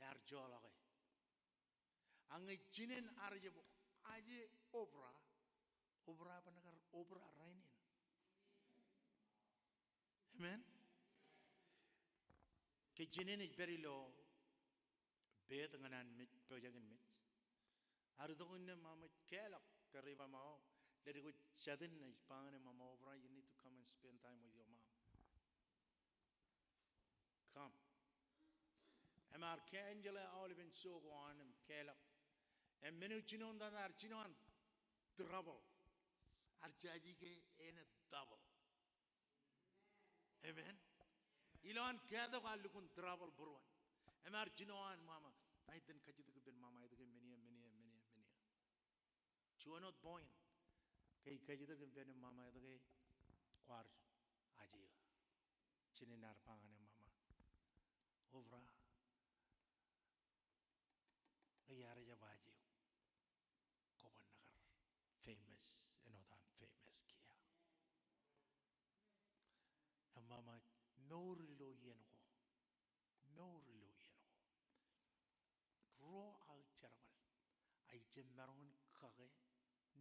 ear joḷọke. Ak ñe jinen ear jab aje Oprah, Oprah eban kar Oprah rainin. Amen. Ke jinen ej pād ilo peit ñan an mej, pojak in mej. Ear itok innām ṃōṃa ej kālọk, ke rej ba ṃōṃa, o, ledik wōj jatin ej ba ñan e ṃōṃa, Oprah, you need to come and spend time with your mom. Come. Im ear kān jeḷā aolepen show ko an im kālọk. Im men eo jinoin tata ear jino an trouble. Ear jaje ke āne double. Amen. Ilo an kātok ear lukkuun trouble būruon. Im ear jino an ṃōṃa, ij itōn kajjitōk ippān ṃōṃa, ij itōn men eo, men eo, men eo, men eo. Juon wōt point. Ke ij kajjitōk ippān ṃōṃa, ij itōn ke kwaar aje eō. Jinen ear ba ñan e ṃōṃa, Oprah, ñe iar jab aje eok, kwō ban kar famous āinwōt aṃ famous kiiō. Im ṃōṃa, mour ilo iien ko. Mour ilo iien ko. Ruo aō jerbal. Ij jab maroñ in kake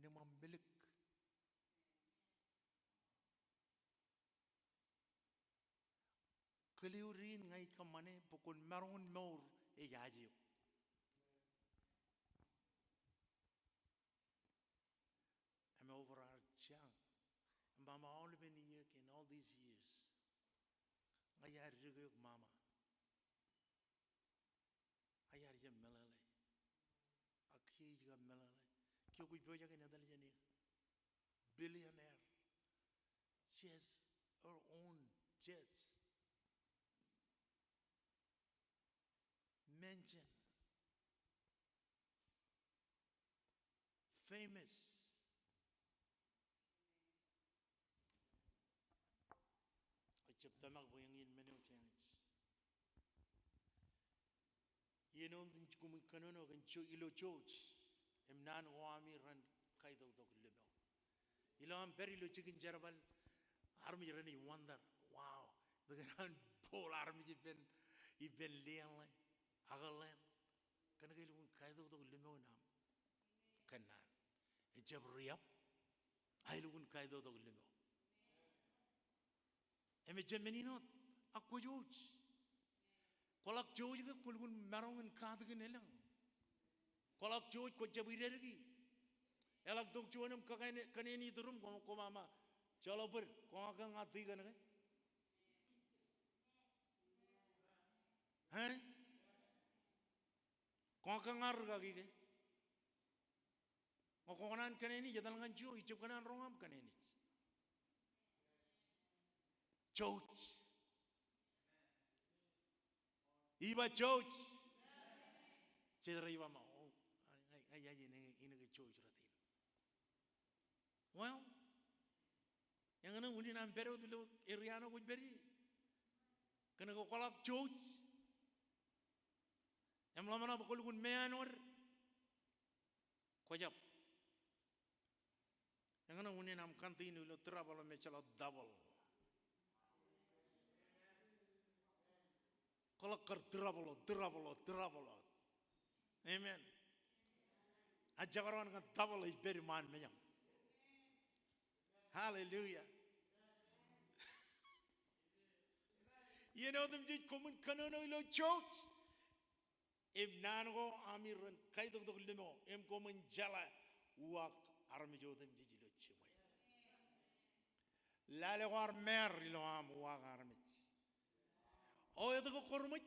ṇe ṃōṃ melik. Kōliwōj in ña ij kōṃṃane bwe kwōn maroñ in mour ej aje eok. Im Oprah ear jañ. Im ba ṃōṃa, aolepen iiō ke in all these years, ña iar dike eok ṃōṃa. Ak iar jab meḷeḷe. Ak kiiō ij kab meḷeḷe. Ijo kwōj pojak in etal jān e billionaire. She has her own jets. Mansion. Famous. Ejjab tōmak bwe eñin men eo jenaaj. Iien otemjej koṃwin kōnono kōn jo-, ilo jouj im naan ko ami ren kaitoktok lōṃo. Ilo aṃ pād ilo jikin jerbal, armej renaaj wonder, wow, etke naan bōk armej ippān, ippān lien ḷe, ak lien. Kōnke elukkuun kaitoktok lōṃo in aṃ kōnnaan. Ejjab riab, a elukkuun kaitoktok lōṃo. Im ejjab men in wōt, ak kwō jouj. Kwōḷak jouj ke kwō lukkuun maroñ in katakin elōñ. Kwōḷak jouj kwō jab idediki. Eḷak tok juon im kōn-, kōneni ituruṃ, kwō, kwō ba, "Jeḷā bōd, kwō ña ke ña tikōn ke?" Eñ? Kwō ña ke ña rūkaki ke? Ñe kwō kōṇaan kōnenij, etal ñan juon, ijjab kōṇaan roñ aṃ kōnenij. Jouj. Iba jouj. Jej rej ba ma, o, ña, ña, ña, ña, ña, ña, ña ke jouj rot in. Well, eñṇe unin aṃ pād wōt ilo area ṇe kwōj pād ie. Kōnke kwō, kwōḷak jouj. Im ḷōmṇak bwe kwō lukkuun meanwōd. Kwō jab. Eñṇe unin aṃ continue ilo trouble im ejjeḷọk double. Kwōḷak kar trouble, trouble, trouble. Amen. A jekdọọn ñan double ej pād iṃaan mejaṃ. Hallelujah. Iien otemjej koṃwin kōnono ilo jouj. Im naan ko ami ren kaitoktok lōṃo, im koṃwin jeḷā uwaak armej otemjej ilo jiṃwe. Lale kwaar mear ilo aṃ uwaak armej. O etke kōrṃōj?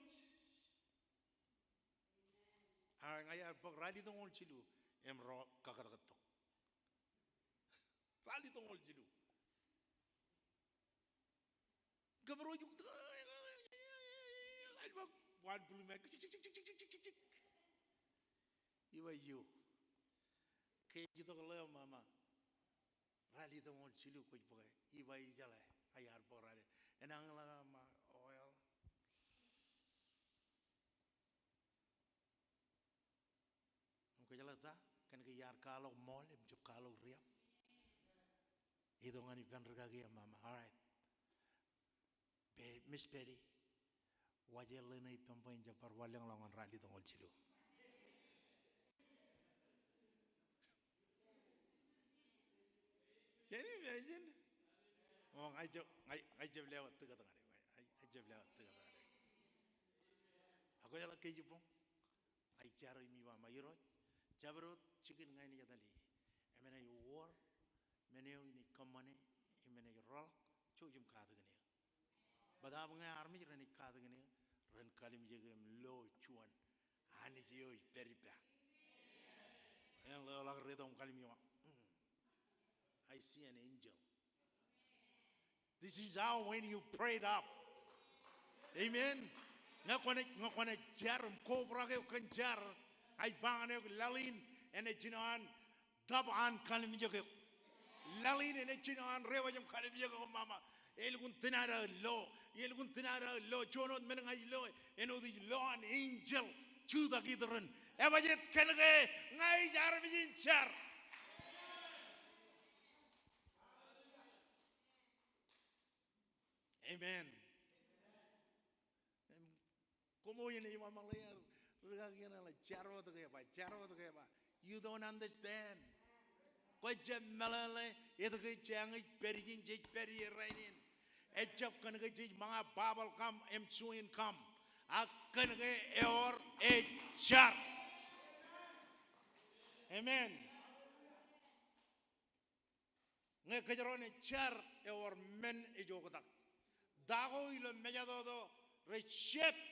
A, ña iar bōk ralitōñoul jilu im ro kakōtkōttok. Ralitōñoul jilu. Kōmro juk. Iba eo. Ke ej itok ḷeo, mama. Ralitōñoul jilu kwōj bōke. Iba ijeḷā. A iar bōk ralitōñoul. Enañin ḷeo ma, oil. Im kwōjeḷā ta, kōnke iar kwaḷọk ṃool, im jab kwaḷọk riab. Itok ñan ippān rūkaki eo, mama, all right. Be-, Miss Betty, waje ḷeṇe ippām bwe en jab bar wanlōñḷọk ñan ralitōñoul jilu. Can you imagine? O, ña ij jab, ña ij, ña ij jab lewōj tikōt ñan e. Ña ij, ña ij jab lewōj tikōt ñan e. Ak kwōjeḷā ke ej boñ. Ij jar im ij ba ma Irooj, jabdewōt jikin ña inaaj etal ie. Im enaaj wōr men eo inaaj kōṃṃane, im enaaj rōḷọk, jouj im katakin eō. Bōtaab ñe armej renaaj katakin eō, ren kalimjeke im lo juon Anij eo ej pād ippa. Eṇ ḷeo ḷak ri itok im kallimjeke, mm, I see an angel. This is how when you prayed up. Amen. Ñe kwōnaaj, ñe kwōnaaj jar im kobrak eok kōn jar, ij ba ñan eok laḷ in enaaj jino an tōpar an kalimjek eok. Laḷ in enaaj jino an rewōj im kalimjek eok, mama. Elukkuun tōn ad aō lo, elukkuun tōn ad aō lo, juon wōt men ña ij lo, āinwōt ij lo an angel jutak iturin. Ebajet kōnke ña ij armej in jar. Amen. Koṃ eo enaaj ba, ṃaḷe, rūkaki eṇ eḷap jar wōt ke ba, jar wōt ke ba. You don't understand. Kwō jab meḷeḷe etke jeañ ej pād ijin jej pād ie rainin. Ejjab kōnke jej ṃōñā bubble gum im chewing gum. Ak kōnke ewōr ej jar. Amen. Ñe kōjro naaj jar, ewōr men ej oktak. Ta ko ilo mejatoto rej shift.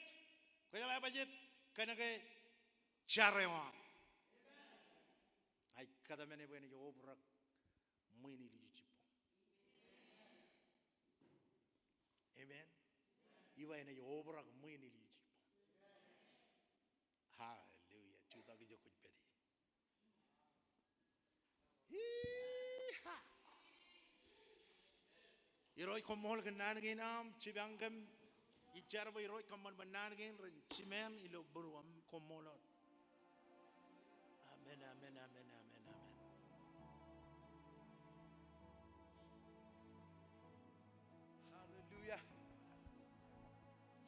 Kwōjeḷā ebajet kōnke jar eo aṃ. Ij Kōtmāne bwe enaaj obrak ṃwiin ilo jibboñ. Amen. Ij ba enaaj obrak ṃwiin ilo jibboñ. Hallelujah. Jutak ijo kwōj pād ie. Iiha. Irooj koṃṃool kōn naan kein aṃ, jipañ kōm. Ij jar bwe Irooj kōṃṃan bwe naan kein ren jimeañ ilo būruōm. Koṃṃool wōt. Amen, amen, amen, amen, amen. Hallelujah.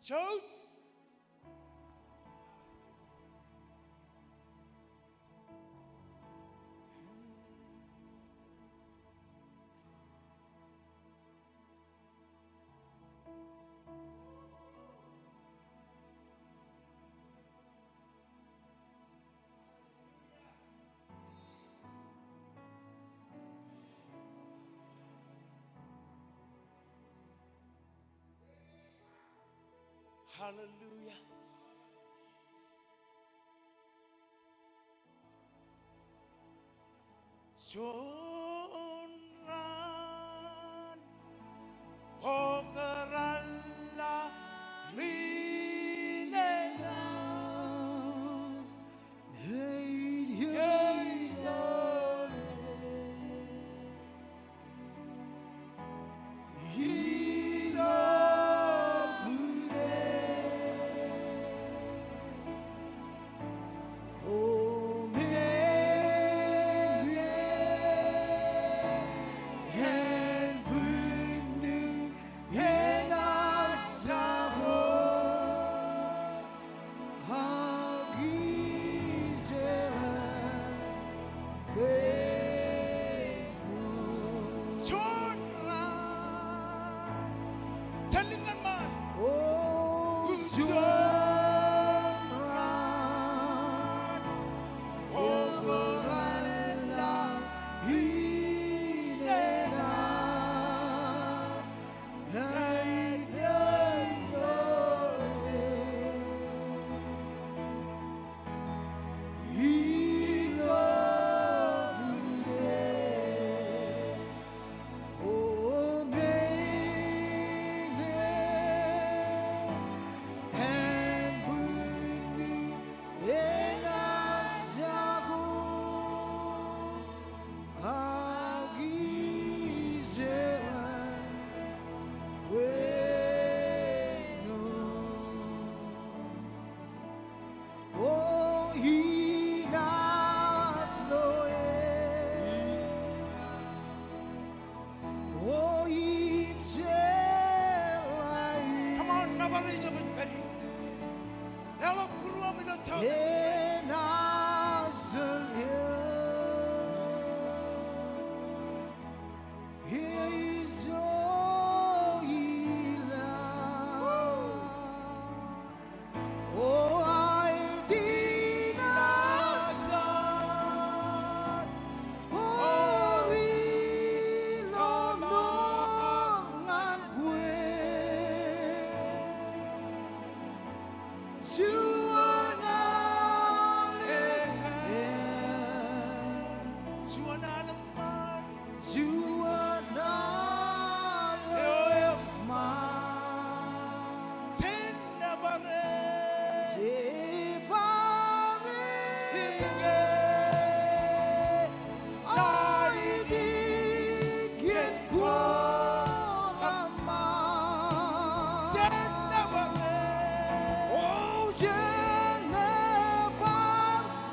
Church. Hallelujah. Juon raan okra ḷọk ṃwiin enaaj Juon raan. Tōl in ñan ṃaan. O, juon raan. Okra ḷọk ṃwiin enaaj Come on, nōbar e ijo kwōj pād ie. Leḷọk būruōṃ ilo jota. Juon alen ṃaan. Juon alen eo eṃṃan. Jen nōbar e. Nōbar e. Iññā aelōñ kōn kōṃṃan. Jen nōbar e. O, jen nōbar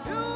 e.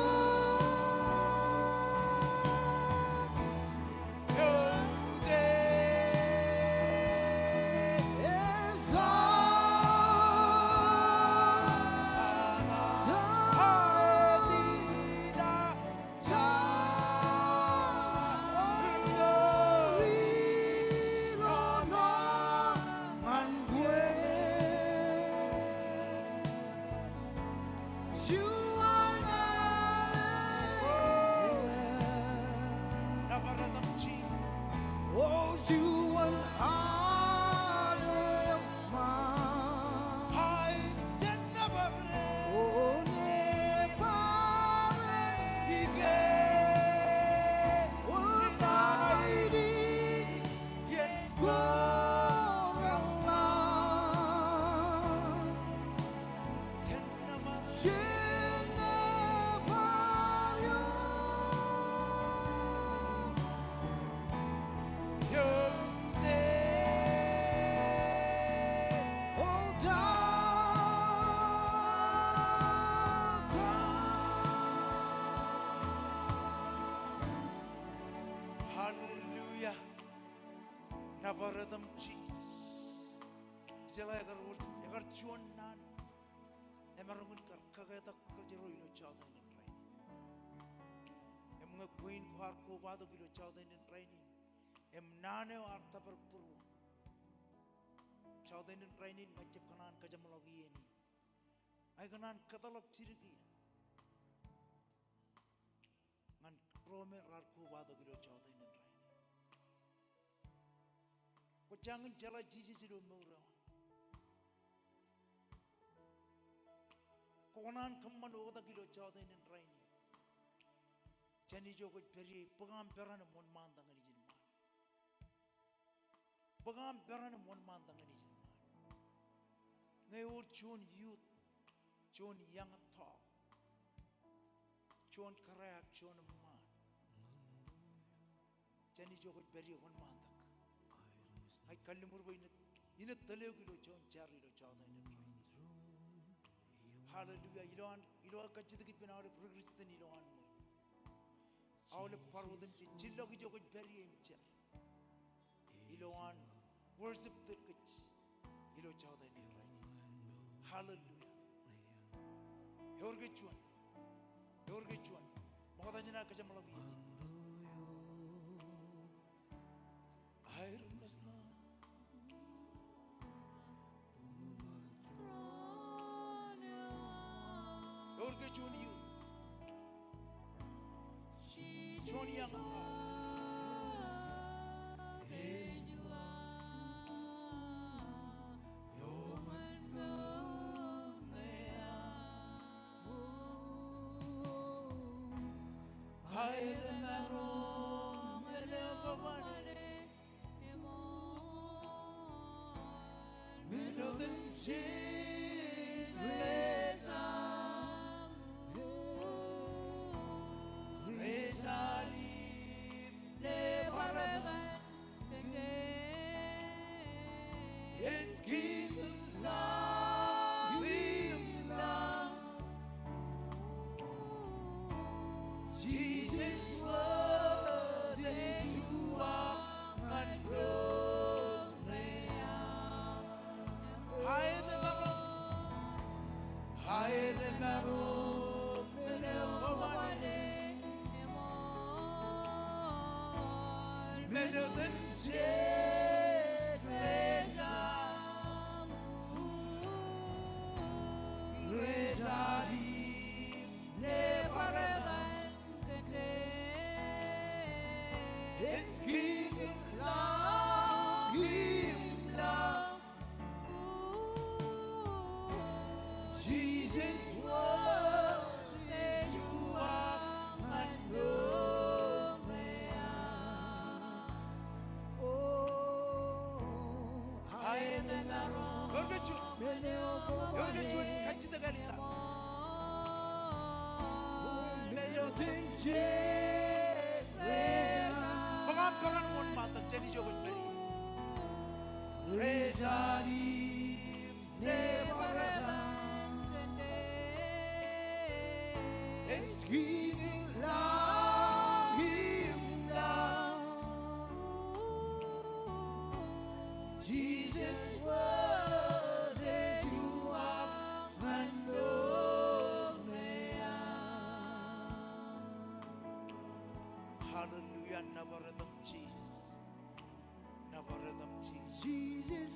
Jeḷā ekar, ekar juon naan eo emaroñ in kar kaketak kōjro ilo jota in rainin. Im ñe kwe in kwaar kobatok ilo jota in rainin im naan eo ear tōpar būruō, jota in rainin ña ij jab kōṇaan kajeṃḷọk iien in. Ña ikōṇaan kōtḷọk jidik iien ñan ro me raar kobatok ilo jota in rainin. Kwō jañin jeḷā Jisōs ilo mour eo aṃ? Kwō kōṇaan kōṃṃan oktak ilo jota in rainin jān ijo kwōj pād ie, bōk aṃ peran im wōnṃaantak ñan ijin ṃaan. Bōk aṃ peran im wōnṃaantak ñan ijin ṃaan. Ñe ewōr juon youth, juon young adult, juon kōrā, juon eṃṃaan, jān ijo kwōj pād ie, wōnṃaantak. Ña ij kalliṃur bwe in, in tōl eok ilo juon jar ilo jota in rainin. Hallelujah. Ilo an, ilo aō kajjitōk ippān aolep ri-Kristian ilowaan ṃwiin, aolep bar otemjej, jillọk ijo kwōj pād ie im jar ilowaan worship tōl kōj ilo jota in rainin. Hallelujah. Ewōr ke juon? Ewōr ke juon? Ṃokta jān aō kajeṃḷọk iien in. Ewōr ke juon youth? Juon young adult? Ewōr ke juon? Ewōr ke juon? Kajjitōk āliktata. Bōk aṃ peran im wōnṃaantak jān ijo kwōj pād ie. Hallelujah, nōbar etaṃ Jisōs. Nōbar etaṃ Jisōs.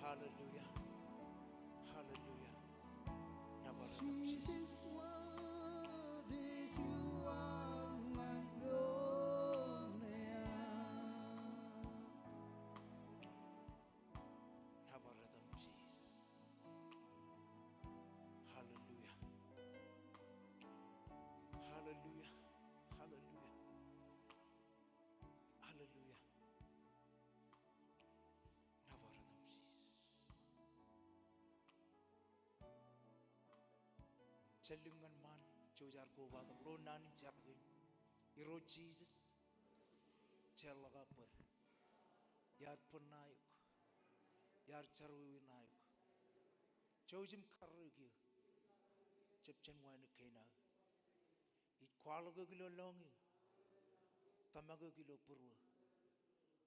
Hallelujah. Hallelujah. Nōbar etaṃ Jisōs. Nōbar etaṃ Jisōs. Hallelujah. Hallelujah. Hallelujah. Hallelujah. Nōbar etaṃ Jisōs. Jar lōñ ñan ṃaan, ijo jaar kobatok, ro naan in jar kein. Irooj Jisōs, jeorḷọk aō bōd. Iar bōd ṇae eok. Iar jerọwiwi ṇae eok. Jouj im karreoik eō. Jab jān wānōk kein aō. Ij kwaḷọk eok ilo lọñiō, tōmak eok ilo būruō,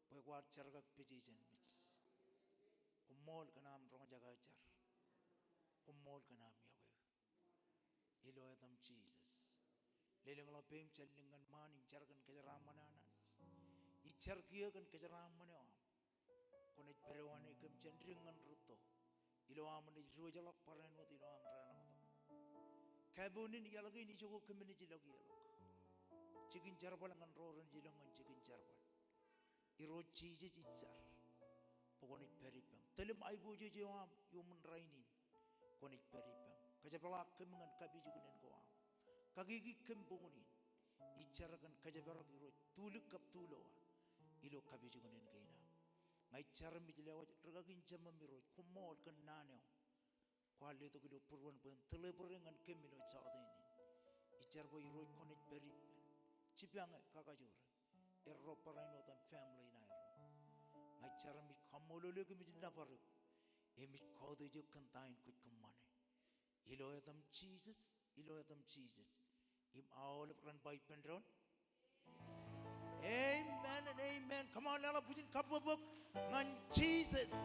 bwe kwaar jerkakpeje jān mej. Koṃṃool kōn aṃ roñjake jar. Koṃṃool kōn aṃ yokwe. Ilo etaṃ Jisōs. Lelōñḷọk peiṃ jān lōñ ñan ṃaan in jar kōn kōjeraaṃṃan an Anij. Ij jar kiiō kōn kōjeraaṃṃan eo aṃ. Kwōnaaj pād eo an kōm jān dik ñan rūtto. Ilo aṃ naaj diwōjḷọk barāinwōt ilo aṃ raelọktok. Kabuñ in iaḷ kein ijoko kōm naaj ilọk ieḷọk. Jikin jerbal ñan ro renaaj ilọk ñan jikin jerbal. Irooj Jisōs ij jar bwe kwōnaaj pād ippaṃ. Tōl im aiboojoj eo aṃ iuṃwin rainin. Kwōnaaj pād ippaṃ. Kōjepḷaak kōm ñan kapijuknen ko aṃ. Kakiki kōm buñūn in. Ij jar kōn kōjparok Irooj tulik kab tulowa ilo kapijuknen kein aṃ. Ña ij jar im ij lewōj rūkaki in Jemem Irooj, koṃṃool kōn naan eo kwaar letok ilo būruon bwe en deliver e ñan kōm ilo jọteen in. Ij jar bwe Irooj kwōnaaj pād ippān. Jipañe kakajoor e. Erro barāinwōt aṃ family in aerro. Ña ij jar im ij kaṃṃoolol eok im ij nōbar eok. Im ij koutiej eok kōn ta in kwōj kōṃṃane. Ilo etaṃ Jisōs, ilo etaṃ Jisōs. Im aolep ren ba ippān doon. Amen and amen. Come on, leḷọk bwijin kabbokbok ñan Jisōs.